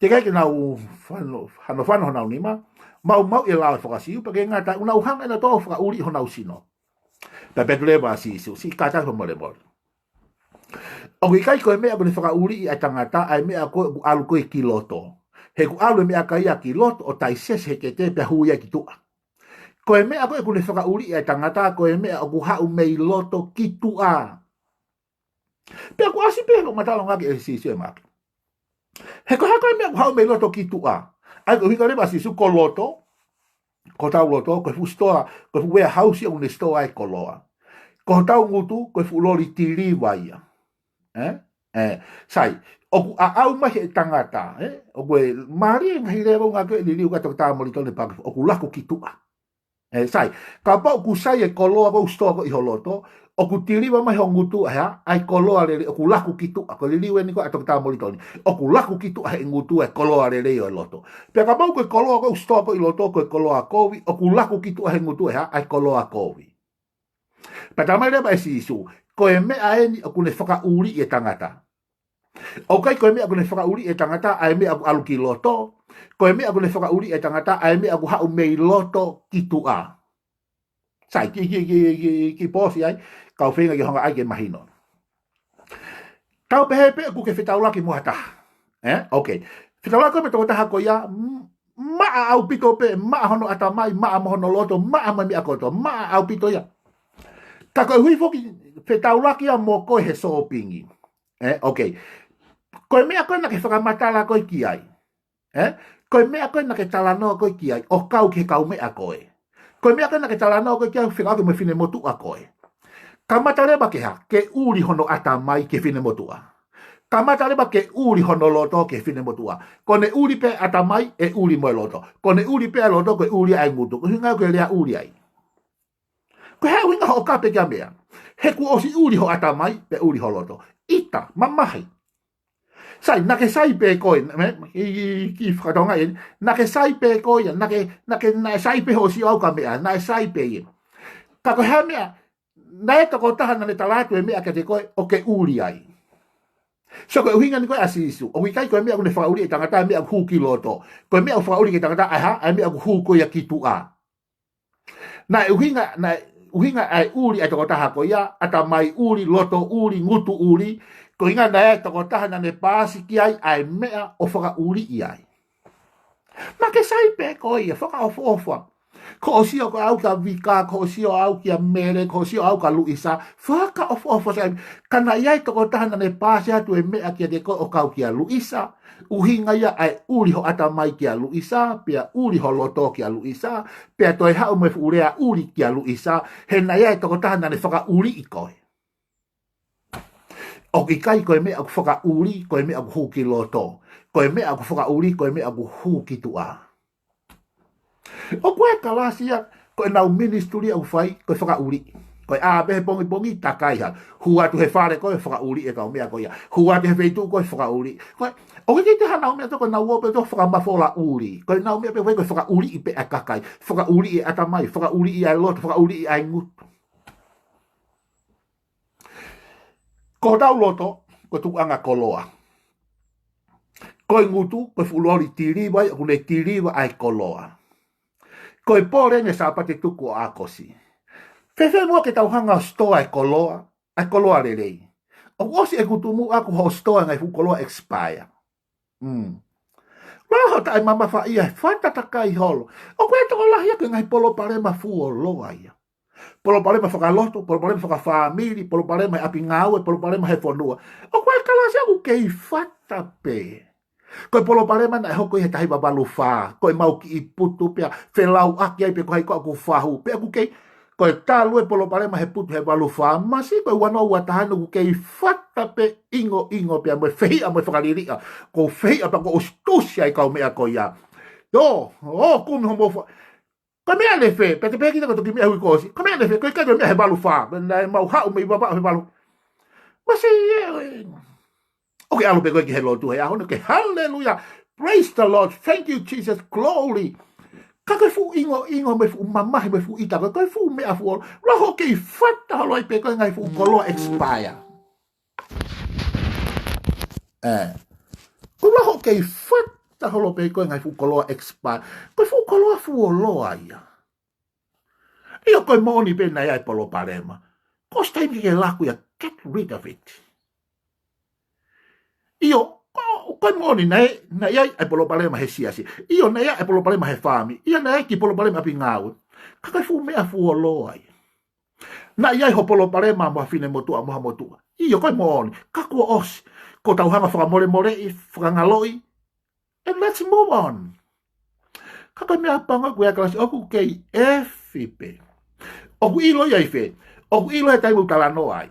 Teʻeki ke nau fano, fanofano honau nima, maumauʻi e lao ʻa e faka-Siu, pea ʻikai ngata ai, ʻoku nau hanga ʻe nautolu ʻo fakaʻuliʻi honau sino. Pea pehē leva ʻa Sīsū, siʻi kātaki fakamolemole. ʻOku ʻikai ko e meʻa ko ʻene fakaʻuliʻi ʻa e tangata, ʻa e meʻa ko ē ʻoku ʻalu ko ē ki loto. He ʻoku ʻalu e meʻakai ia ki loto, ʻo taisese he kete pea hū ia ki tuʻa. Ko e meʻa ko ē ʻoku ne fakaʻuliʻi ʻa e tangata, ko e meʻa ʻoku haʻu mei loto ki tuʻa. Pea ʻoku ʻasi pē hono fakamatala ange ʻe Sīsū ʻe Maʻake. He ko e hā ko ē meʻa ʻoku haʻu mei loto ki tuʻa? ʻA ia ko e ʻuhinga leva ʻa Sīsū ko loto, ko hotau loto, ko e fuʻu sitoa, ko e fuʻu warehouse ʻoku ne sitoa ai e koloa. Ko hotau ngutu, ko e fuʻu loli tiliva ia. Ē? Ē, sai, ʻoku ʻaʻau mai he tangata, ē? ʻOku ʻi ai e mālie e ngaahi lea ʻoku ngāueʻaki ʻe he liliu ʻa e Toketā Molitoni Pākifo, ʻoku laku ki tuʻa. ʻE, sai, kapau ʻoku sai e koloa ko ē ʻoku sitoa ko ē ʻi ho loto, ʻoku tiliva mai ho ngutu ʻa e hā, ʻa e koloa lelei, ʻoku laku ki tuʻa, ko e liliu eni ko ē ʻa Toketā Molitoni. ʻOku laku ki tuʻa he ngutu e koloa lelei ʻo e loto. Pea kapau ko e koloa ko ē ʻoku sitoa ko ē ʻi loto, ko e koloa kovi, ʻoku laku ki tuʻa he ngutu e hā, ʻa e koloa kovi. Pea talamai leva ʻe Sīsū, ko e meʻa eni ʻoku ne fakaʻuliʻi e tangata. ʻOku ʻikai ko e meʻa ʻoku ne fakaʻuliʻi e tangata, ʻa e meʻa ʻoku ʻalu ki loto. Ko e meʻa ʻoku ne fakaʻuliʻi e tangata, ʻa e meʻa ʻoku haʻu mei loto ki tuʻa. Sai, kiʻi, kiʻi, kiʻi, kiʻi, kiʻi pōsi ai, kau feinga ke hanga ai ke mahino. Tau pehē pē ʻoku ke fetaulaki mo ha taha. ʻE? Ok. Fetaulaki mo e tokotaha ko ia, m-, maʻa ʻaupito pē, maʻa hono ʻatamai, maʻa mo hono loto, maʻa mo e meʻa kotoa, maʻa ʻaupito ia. Ka koeʻuhi foki, fetaulaki ia mo koe he sōpingi. ʻE? Ok. Ko e meʻa ko ē naʻa ke fakamatala ko ē ki ai. ʻE? Ko e meʻa ko ē naʻa ke talanoa ko ē ki ai, ʻo kau ki he kaumeʻa ko ē. Ko e meʻa ko ē naʻa ke talanoa ko ē ki ai, fekauʻaki mo e finemotuʻa ko ē. Kamata leva ke hā, ke ʻuli hono ʻatamai ki he finemotuʻa. Kamata leva ke ʻuli hono loto ki he finemotuʻa. Ko ʻene ʻuli pē ʻatamai, ʻe ʻuli mo e loto. Ko ʻene ʻuli pē ʻa e loto, ko e ʻuli ʻa e ngutu. Ko e ʻuhinga ko e lea ʻuli ai. Ko e hā e ʻuhinga hoʻo kape ki ha meʻa? He kuo ʻosi ʻuli ho ʻatamai, pea ʻuli ho loto. ʻIta, mamahi. Sai, naʻa ke sai pē koe, me, i, i, ki fakatonga eni, naʻa ke sai pē koe ia, naʻa ke, naʻa ke, naʻe sai pē hoʻo sio au ki ha meʻa, naʻe sai pē ia. Ka ko e hā e meʻa, naʻe tokotaha naʻa ne tala atu e meʻa kiate koe, ʻoku ke ʻuli ai. So ko e ʻuhinga ni ko ē ʻa Sīsū, ʻoku ʻikai ko e meʻa ʻoku ne fakaʻuliʻi e tangata, e meʻa ʻoku hū ki loto. Ko e meʻa ʻoku fakaʻuliʻi ki he tangata, ʻa e hā, ʻa e meʻa ʻoku hū ko ia ki tuʻa. Naʻe ʻuhinga, naʻe ʻuhinga ʻa e ʻuli ʻa e tokotaha ko ia, ʻatamai ʻuli, loto ʻuli, ngutu ʻuli, ko e ʻuhinga naʻe ʻi ai e tokotaha naʻa ne paasi ki ai ʻa e meʻa ʻo fakaʻuliʻi ai. Naʻa ke sai pē koe ia, fakaʻofoʻofa. Ko hoʻo sio ko ē au kia Vika, ko hoʻo sio au kia Mele, ko hoʻo sio au kia Luisa, fakaʻofoʻofa sai. Ka naʻe ʻi ai e tokotaha naʻa ne paasi atu e meʻa kiate koe ʻo kau kia Luisa. ʻUhinga ia ʻa e ʻuli ho ʻatamai kia Luisa, pea ʻuli ho loto kia Luisa, pea toe haʻu mo e fuʻu lea ʻuli kia Luisa, he naʻe ʻi ai e tokotaha naʻa ne fakaʻuliʻi koe. ʻOku ʻikai ko e meʻa ʻoku fakaʻuli, ko e meʻa ʻoku hū ki loto. Ko e meʻa ʻoku fakaʻuli, ko e meʻa ʻoku hū ki tuʻa. ʻOku ʻi ai e kalasi ia, ko ʻenau ministry ʻoku fai, ko e fakaʻuli. Ko e ʻā pē he pongipongi, takai hā. Hū atu he fale ko ē fakaʻuli e kaumeʻa ko ia. Hū atu he feituʻu ko ē fakaʻuli. Ko e, ʻoku ʻikai ke ʻi ai hanau meʻa toko nau ō pē toko fakamafola ʻuli. Ko ʻenau meʻa pē fai ko e fakaʻuliʻi pē ʻa e kakai. Fakaʻuliʻi e ʻatamai, fakaʻuliʻi ʻa e loto, fakaʻuliʻi ʻa e ngutu. Ko hotau loto, ko e tukuʻanga koloa. Ko e ngutu, ko e fuʻu loli tiliva ia, ʻoku ne tiliva ʻa e koloa. Ko e pole eni e Sāpate tuku ʻo ʻAokosi. Fēfē muʻa ke tau hanga ʻo sitoa e koloa, ʻa e koloa lelei. ʻOku ʻosi e kutumu ʻaku hoʻo sitoa e ngaahi fuʻu koloa expire. Mm. Lolotonga e mamafa ia he fata takai holo. ʻOku ʻi ai e tokolahi ia ko e ngaahi palopalema fuoloa ia. Palopalema fakaloto, palopalema fakafāmili, palopalema he ʻapi ngāue, palopalema he fonua. ʻOku ʻi ai e kalasi ia ʻoku kei fata pē. Ko e palopalema naʻe hoko ʻi he taha hiva valu fā, ko e mau kiʻi putu pea felauʻaki ai pē ko hai ko ē ʻoku fahu, pea ʻoku kei, ko e talu e palopalema he putu he valu fā, masiʻi ko e ua noa ua taha ʻoku kei fata pē ʻingoʻingo pea mo e fehiʻa mo e fakaliliʻa, ko e fehiʻa pea ko e ʻosi tusi ai kaumeʻa ko ia. ʻIo, ʻo, kumi homo fa-, ko e meʻa lelei, pea te pehē kita ko e toki meʻa hui ko ē ʻosi. Ko e meʻa lelei, ko e ʻikai ko e meʻa he valu fā. Pea naʻe mau haʻu mei Vavaʻu he valu. Masiʻi ē, ē. ʻOku ke ʻalu pē koe ki he lotu he ʻaho ni, ke haleluia. Praise the Lord. Thank you, Jesus. Glory. Ka ko e fuʻu ʻingoʻingo mo e fuʻu mamahi mo e fuʻu ʻita, ko e, ko e fuʻu meʻa fuoloa. Lolotonga kei fata holo ai pē ko e ngaahi fuʻu koloa expire. ʻE. Ko e lolotonga kei fata holo pē ko e ngaahi fuʻu koloa expire. Ko e fuʻu koloa fuoloa ia. ʻIo, ko e moʻoni pē naʻe ʻi ai e palopalema. Ko e taimi ke laku ia, get rid of it. ʻIo, ko, ko e moʻoni naʻe, naʻe ʻi ai e palopalema he siasi. ʻIo, naʻe ʻi ai e palopalema he fāmili. ʻIo, naʻe ʻi ai e kiʻi palopalema ʻapi ngāue. Ka ko e fuʻu meʻa fuoloa ia. Naʻe ʻi ai ho palopalema mo ha finemotuʻa, mo ha motuʻa. ʻIo, ko e moʻoni. Ka kuo ʻosi. Ko ʻetau hanga ʻo fakamolemoleʻi, fakangaloʻi. And let's move on. Ka ko e meʻa pango ko ia kalasi ʻoku kei efi pē. ʻOku ʻilo ia ʻi fē? ʻOku ʻilo he taimi ʻoku talanoa ai.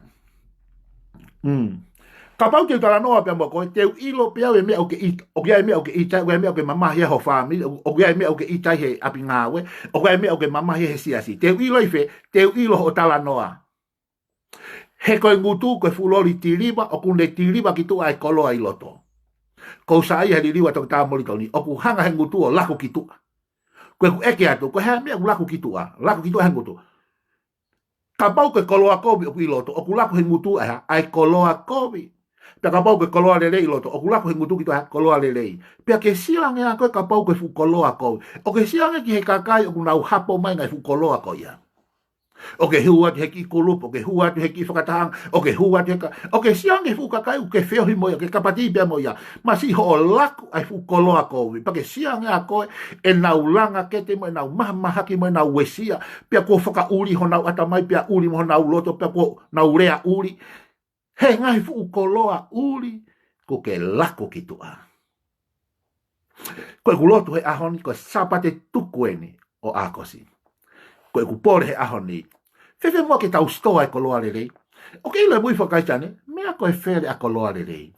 Mm. Kapau te u talanoa pea mo koe, te u ʻilo pē au e meʻa ʻoku ke ʻita, ʻoku ʻi ai e meʻa ʻoku ke ʻita, ʻoku ʻi ai e meʻa ʻoku ke ʻita he houʻeiki, ʻoku ʻi ai e meʻa ʻoku ke ʻita he ʻapi ngāue, ʻoku ʻi ai e meʻa ʻoku ke mamahi he siasi. Te u ʻilo ʻi fē? Te u ʻilo hoʻo talanoa. He ko e ngutu ko e fuʻu loli tiliva, ʻoku ne tiliva ki tuʻa e koloa ʻi loto. Ko u saiʻia he liliu ʻa Toketā Molitoni, ʻoku hanga he ngutu ʻo laku ki tuʻa. Ko ʻeku ʻeke atu, ko e hā e meʻa ʻoku laku ki tuʻa, laku ki tuʻa he ngutu. Kapau ko e koloa kovi ʻoku ʻi loto, ʻoku laku he ngutu ʻa e hā? ʻA e koloa kovi. Pea kapau ko e koloa lelei ʻi loto, ʻoku laku he ngutu ki tuʻa e hā? Koloa lelei. Pea ke sio ange ā koe kapau ko e fuʻu koloa kovi. ʻOku ke sio ange ki he kakai ʻoku nau hapo mai e ngaahi fuʻu koloa ko ia. ʻOku ke hū atu he kiʻi kulupu, ʻoku ke hū atu he kiʻi fakatahaʻanga, ʻoku ke hū atu he ka-, ʻoku ke sio ange he fuʻu kakai ʻoku ke feohi mo ia, ʻoku ke kapati pea mo ia. Masiʻi hoʻo laku ʻa e fuʻu koloa kovi. Pea ke sio ange ā koe, ʻenau langa kete mo ʻenau mahamahaki mo ʻenau uesia, pea kuo fakaʻuli honau ʻatamai, pea ʻuli mo honau loto, pea kuo nau lea ʻuli. He ngaahi fuʻu koloa ʻuli, ʻoku ke laku ki tuʻa. Ko ʻeku lotu he ʻaho ni, ko e Sāpate tuku eni ʻo ʻAokosi. Ko ʻeku pole he ʻaho ni, fēfē muʻa ke tau sitoa e koloa lelei? ʻOku ke ʻilo e moʻui faka-Kalisitiane, meʻa ko e fele ʻa e koloa lelei.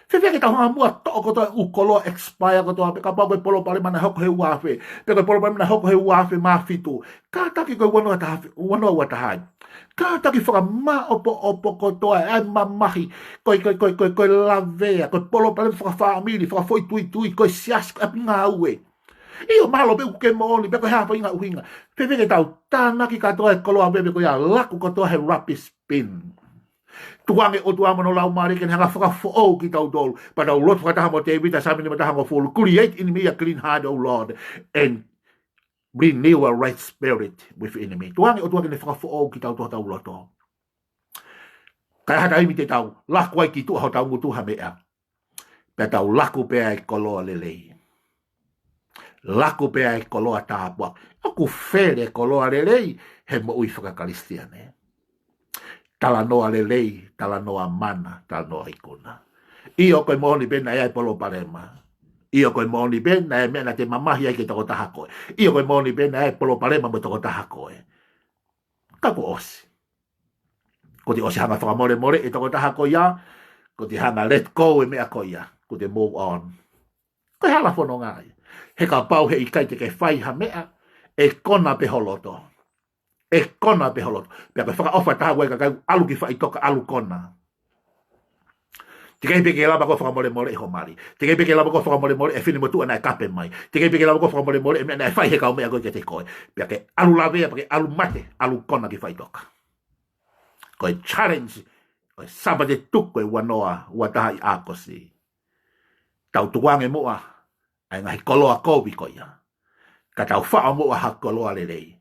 Fēfē ke tau hanga muʻa toʻo kotoa e ʻū koloa expire kotoa, pea kapau ko e palopalema naʻe hoko he ua afe, pea ko e palopalema naʻe hoko he ua afe mā fitu. Kātaki ko e ua noa taha, ua noa ua taha ai. Kātaki fakamāʻopoʻopo kotoa e mamahi, ko e, ko e, ko e, ko e, ko e lavea, ko e palopalema fakafāmili, fakafoʻituitui, ko e siasi, ko e ʻapi ngāue. ʻIo, mahalo pē ʻoku ke moʻoni, pea ko e hā e faʻahinga ʻuhinga. Fēfē ke tau tānaki kātoa e koloa veve ko ia, laku kotoa he rubbish bin. Tuku ange ʻOtua mo hono Laumālie ke ne hanga fakafoʻou kitautolu. Pea tau lotu fakataha mo Tēvita, Saame nimangofulu, "Create in me a clean heart, O Lord, and renew a right spirit within me." Tuku ange ʻOtua ke ne fakafoʻou kitautolu hotau loto. Kae ʻi ai ha taimi te tau laku ai ki tuʻa hotau ngutu ha meʻa, pea tau laku pē ʻa e koloa lelei. Laku pē ʻa e koloa tāpuaki. ʻOku fele e koloa lelei he moʻui faka-Kalisitiane. Talanoa lelei, talanoa mana, talanoa ikuna. ʻIo, ko e moʻoni pē naʻe ʻi ai e palopalema. ʻIo, ko e moʻoni pē naʻe ʻi ai e meʻa naʻa te mamahi ai ki he tokotaha ko ē. ʻIo, ko e moʻoni pē naʻe ʻi ai e palopalema mo e tokotaha ko ē. Ka kuo ʻosi. Kuo te ʻosi hanga fakamolemoleʻi e tokotaha ko ia, kuo te hanga let go e meʻa ko ia, kuo te move on. Ko e hala fononga ia. He kapau heʻikai te ke fai ha meʻa, ʻe kona pē ho loto. ʻE kona pē ho loto. Pea ko e fakaʻofa taha ʻa e kakai ʻoku ʻalu ki faʻitoka, ʻalu kona. Teʻeki pē ke lava koe ʻo fakamolemoleʻi ho mali. Teʻeki pē ke lava koe ʻo fakamolemoleʻi e finemotuʻa naʻe kape mai. Teʻeki pē ke lava koe ʻo fakamolemoleʻi e meʻa naʻe fai he kaumeʻa ko ē kiate koe. Pea ke ʻalu lavea, pea ke ʻalu mate, ʻalu kona ki faʻitoka. Ko e challenge, ko e Sāpate tuku ē ua noa ua taha ʻi ʻAokosi. Tau tukuange muʻa ʻa e ngaahi koloa kovi ko ia, ka tau faʻo muʻa ha koloa lelei.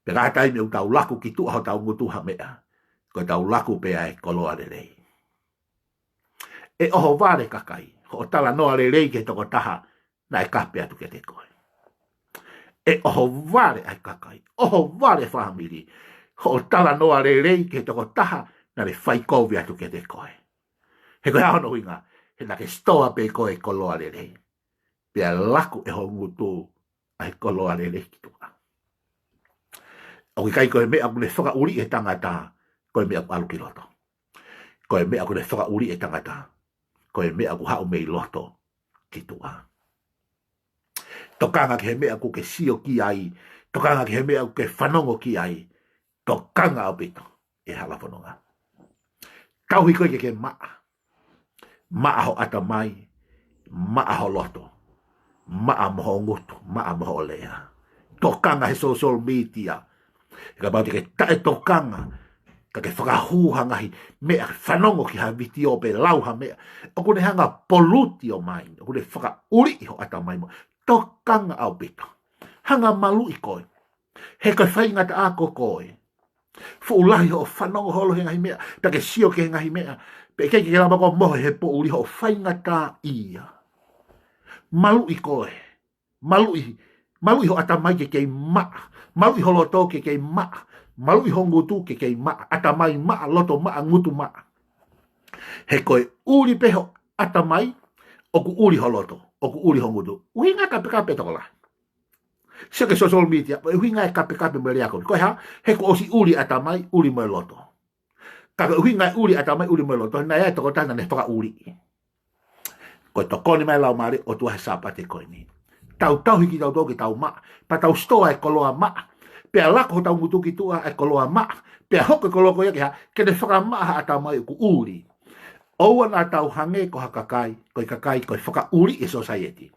Pea ka ʻi ai ha taimi ʻoku tau laku ki tuʻa hotau ngutu ha meʻa, ko ʻetau laku pē ʻa e koloa lelei. ʻE ʻohovale kakai hoʻo talanoa lelei ki he tokotaha naʻe kape atu kiate koe. ʻE ʻohovale ʻa e kakai, ʻohovale fāmili, hoʻo talanoa lelei ki he tokotaha naʻe fai kovi atu kiate koe. He ko e hā hono ʻuhinga? He naʻa ke sitoa pē koe e koloa lelei, pea laku ʻe ho ngutu ʻa e koloa lelei ki tuʻa. ʻOku ʻikai ko e meʻa ʻoku ne fakaʻuliʻi e tangata ko e meʻa ʻoku ʻalu ki loto. Ko e meʻa ʻoku ne fakaʻuliʻi e tangata ko e meʻa ʻoku haʻu mei loto ki tuʻa. Tokanga ki he meʻa ʻoku ke sio ki ai, tokanga ki he meʻa ʻoku ke fanongo ki ai, tokanga ʻaupito e hala fononga. Tauhi koe ke ke maʻa. Maʻa ho ʻatamai, maʻa ho loto, maʻa mo ho ngutu, maʻa mo ho lea. Tokanga he social media. He kapau te ke taʻetokanga, ka ke fakahū ha ngaahi meʻa, fanongo ki ha vitiō pe lau ha meʻa, ʻoku ne hanga pollute your mind, ʻoku ne fakaʻuliʻi ho ʻatamai mo. Tokanga ʻaupito. Hanga maluʻi koe. He ko e faingataʻa ko koe. Fuʻu lahi hoʻo fanongo holo he ngaahi meʻa, pea ke sio ki he ngaahi meʻa, pea ʻikai ke lava koe ʻo mohe he poʻuli hoʻo faingataʻaʻia. Maluʻi koe. Maluʻi, maluʻi ho ʻatamai ke kei maʻa. Maluʻi ho loto ke kei maʻa. Maluʻi ho ngutu ke kei maʻa. ʻAtamai maʻa, loto maʻa, ngutu maʻa. He ko e ʻuli pē ho ʻatamai, ʻoku ʻuli ho loto, ʻoku ʻuli ho ngutu. ʻUhinga e kapekape tokolahi. Sio ki he social media, ʻuhinga e kapekape mo e lea kovi. Ko e hā? He kuo ʻosi ʻuli e ʻatamai, ʻuli mo e loto. Ka ko e ʻuhinga e ʻuli ʻatamai, ʻuli mo e loto, naʻe ʻi ai e tokotaha naʻa ne fakaʻuliʻi. Ko e tokoni mai e Laumālie ʻo e ʻOtua he Sāpate ko eni. Tau tauhi kitautolu ke tau maʻa, pea tau sitoa e koloa maʻa. Pea lako hotau ngutu ki tuʻa e koloa maʻa. Pea hoko e koloa ko ia ke hā, ke ne fakamaʻa ha ʻatamai ʻoku ʻuli. ʻOua naʻa tau hangē ko ha kakai, ko e kakai ko e fakaʻuliʻi e sōsaieti.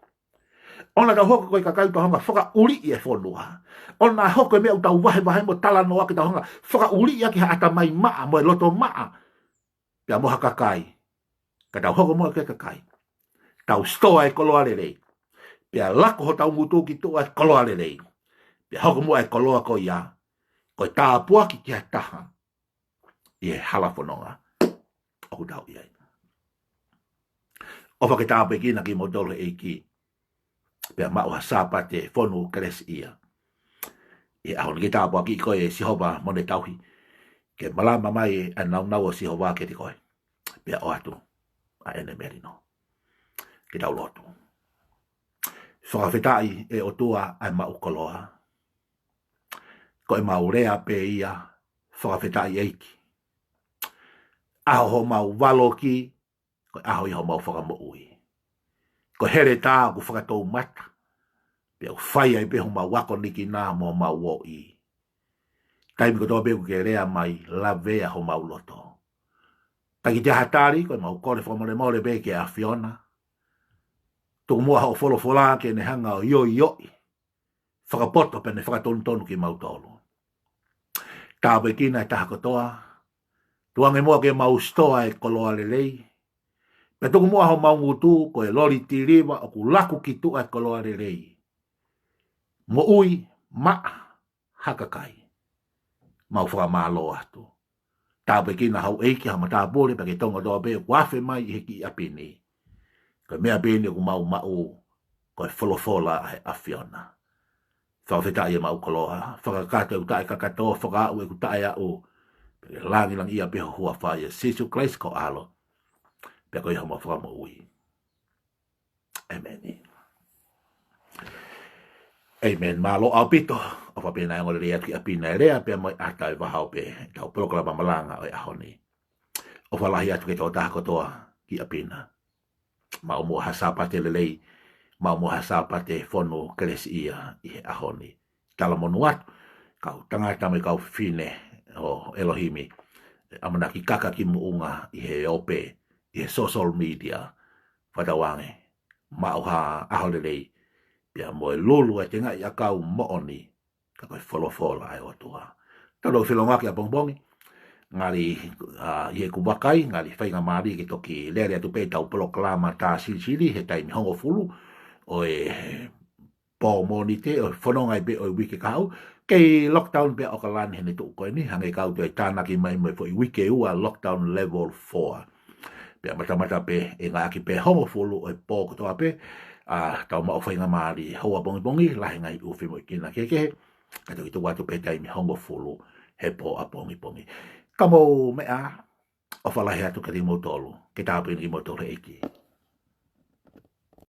ʻOua naʻa tau hoko ko e kakai ʻoku tau hanga ʻo fakaʻuliʻi e fonua. ʻOua naʻa hoko e meʻa ʻoku tau vahevahe mo talanoa ke tau hanga ʻo fakaʻuliʻi ʻaki ha ʻatamai maʻa mo e loto maʻa. Pea mo ha kakai. Ka tau hoko muʻa ko e kakai. Tau sitoa e koloa lelei. Pea lako hotau ngutu ki tuʻa e koloa lelei. Pea hoko muʻa e koloa ko ia. Ko e tāpuaki ki ha taha ʻi he hala fononga ʻoku tau ʻi ai. ʻOfa ke tāpuekina kimoutolu ʻe he ʻEiki. Pea maʻu ha Sāpate fonu kelesiʻia. ʻI he ʻaho ni, ke tāpuakiʻi koe ʻe Sihova mo ne tauhi. Ke malama mai ʻa e nāunau ʻo Sihova kiate koe. Pea ʻoatu ʻa ʻene melino. Ke tau lotu. Fakafetaʻi ʻe ʻOtua ʻa e maʻu koloa. Ko e mau lea pē ia, fakafetaʻi ʻEiki. ʻAho homau valoki, ko e ʻaho ia homau fakamoʻui. Ko e heletā ʻoku fakatoumata, pea ʻoku fai ai pē homau akonekina mo homau ʻoʻi. Taimi kotoa pē ʻoku ke lea mai, lavea homau loto. Ka kitea ha tali, ko e mau kole fakamolemole pē ki he ʻAfiona. Tuku muʻa hoʻo folofola ke ne hanga ʻo ioioʻi, fakapoto pea ne fakatonutonu kimautolu. Tāpuekina e taha kotoa, tuku ange muʻa ke mau sitoa e koloa lelei, pea tuku muʻa homau ngutu ko e loli tiliva ʻoku laku ki tuʻa e koloa lelei. Moʻui maʻa ha kakai. Mau fakamālō atu. Tāpuekina houʻeiki, haʻa matāpule, pea ki he Tonga kotoa pē ʻoku afe mai ʻi he kiʻi ʻapi ni. Ko e meʻa pē eni ʻoku mau maʻu, ko e folofola ʻa e ʻAfiona. Fakafetaʻi e maʻu koloa, fakakakato ʻeku taʻekakato, fakaaʻu ʻeku taʻeaʻu. Pea ke langilangiʻia pē ho huafa, ʻia Sīsū Kalaisi ko ho ʻAlo. Pea ko ia homau Fakamoʻui. ʻĒmeni. ʻĒmeni. Mālō ʻaupito, ʻofa pē naʻe ongo lelei atu ki ʻapi na e lea, pea mo e ʻata e vaha ʻo pē, ʻetau polokalama malanga ʻo e ʻaho ni. ʻOfa lahi atu ki he tokotaha kotoa ki ʻapi na. Maʻu muʻa ha Sāpate lelei, maʻu muʻa ha Sāpate fonu kelesiʻia ʻi he ʻaho ni. Talamonū atu, kau tangata mo e kau fefine ʻo ʻElohimi, ʻamanaki kaka ki muʻunga ʻi he ope, ʻi he social media, fakatauange, maʻu ha ʻaho lelei, pea mo e lulu e tengaʻi ʻakau moʻoni, ka ko e folofola ʻa e ʻOtua. Tau lau felongoaki ʻapongipongi, ngali, ʻa, ʻi heʻeku vakai, ngali faingamālie ke toki lele atu pē ʻetau polokalama tā silisili, he taimi hongofulu ʻo e pō Mōnite, ʻo e fononga ai pē ʻo e uike kahaʻu, kei lockdown pē ʻa ʻAokalani heʻene tuʻu ko eni, hangē kau toe tānaki mai mo e foʻi uike ua lockdown level four. Pea matamata pē ʻe ngāueʻaki pē hongofulu ʻo e pō kotoa pē, ʻa, tau maʻu faingamālie, houa pongipongi, lahi ngaahi ʻū femoʻuekina kehekehe, ka toki tuku atu pē taimi hongofulu he pō ʻapongipongi. Ka mou meʻa, ʻofa lahi atu kiate kimoutolu, ke tāpuekina kimoutolu ʻe he ʻEiki.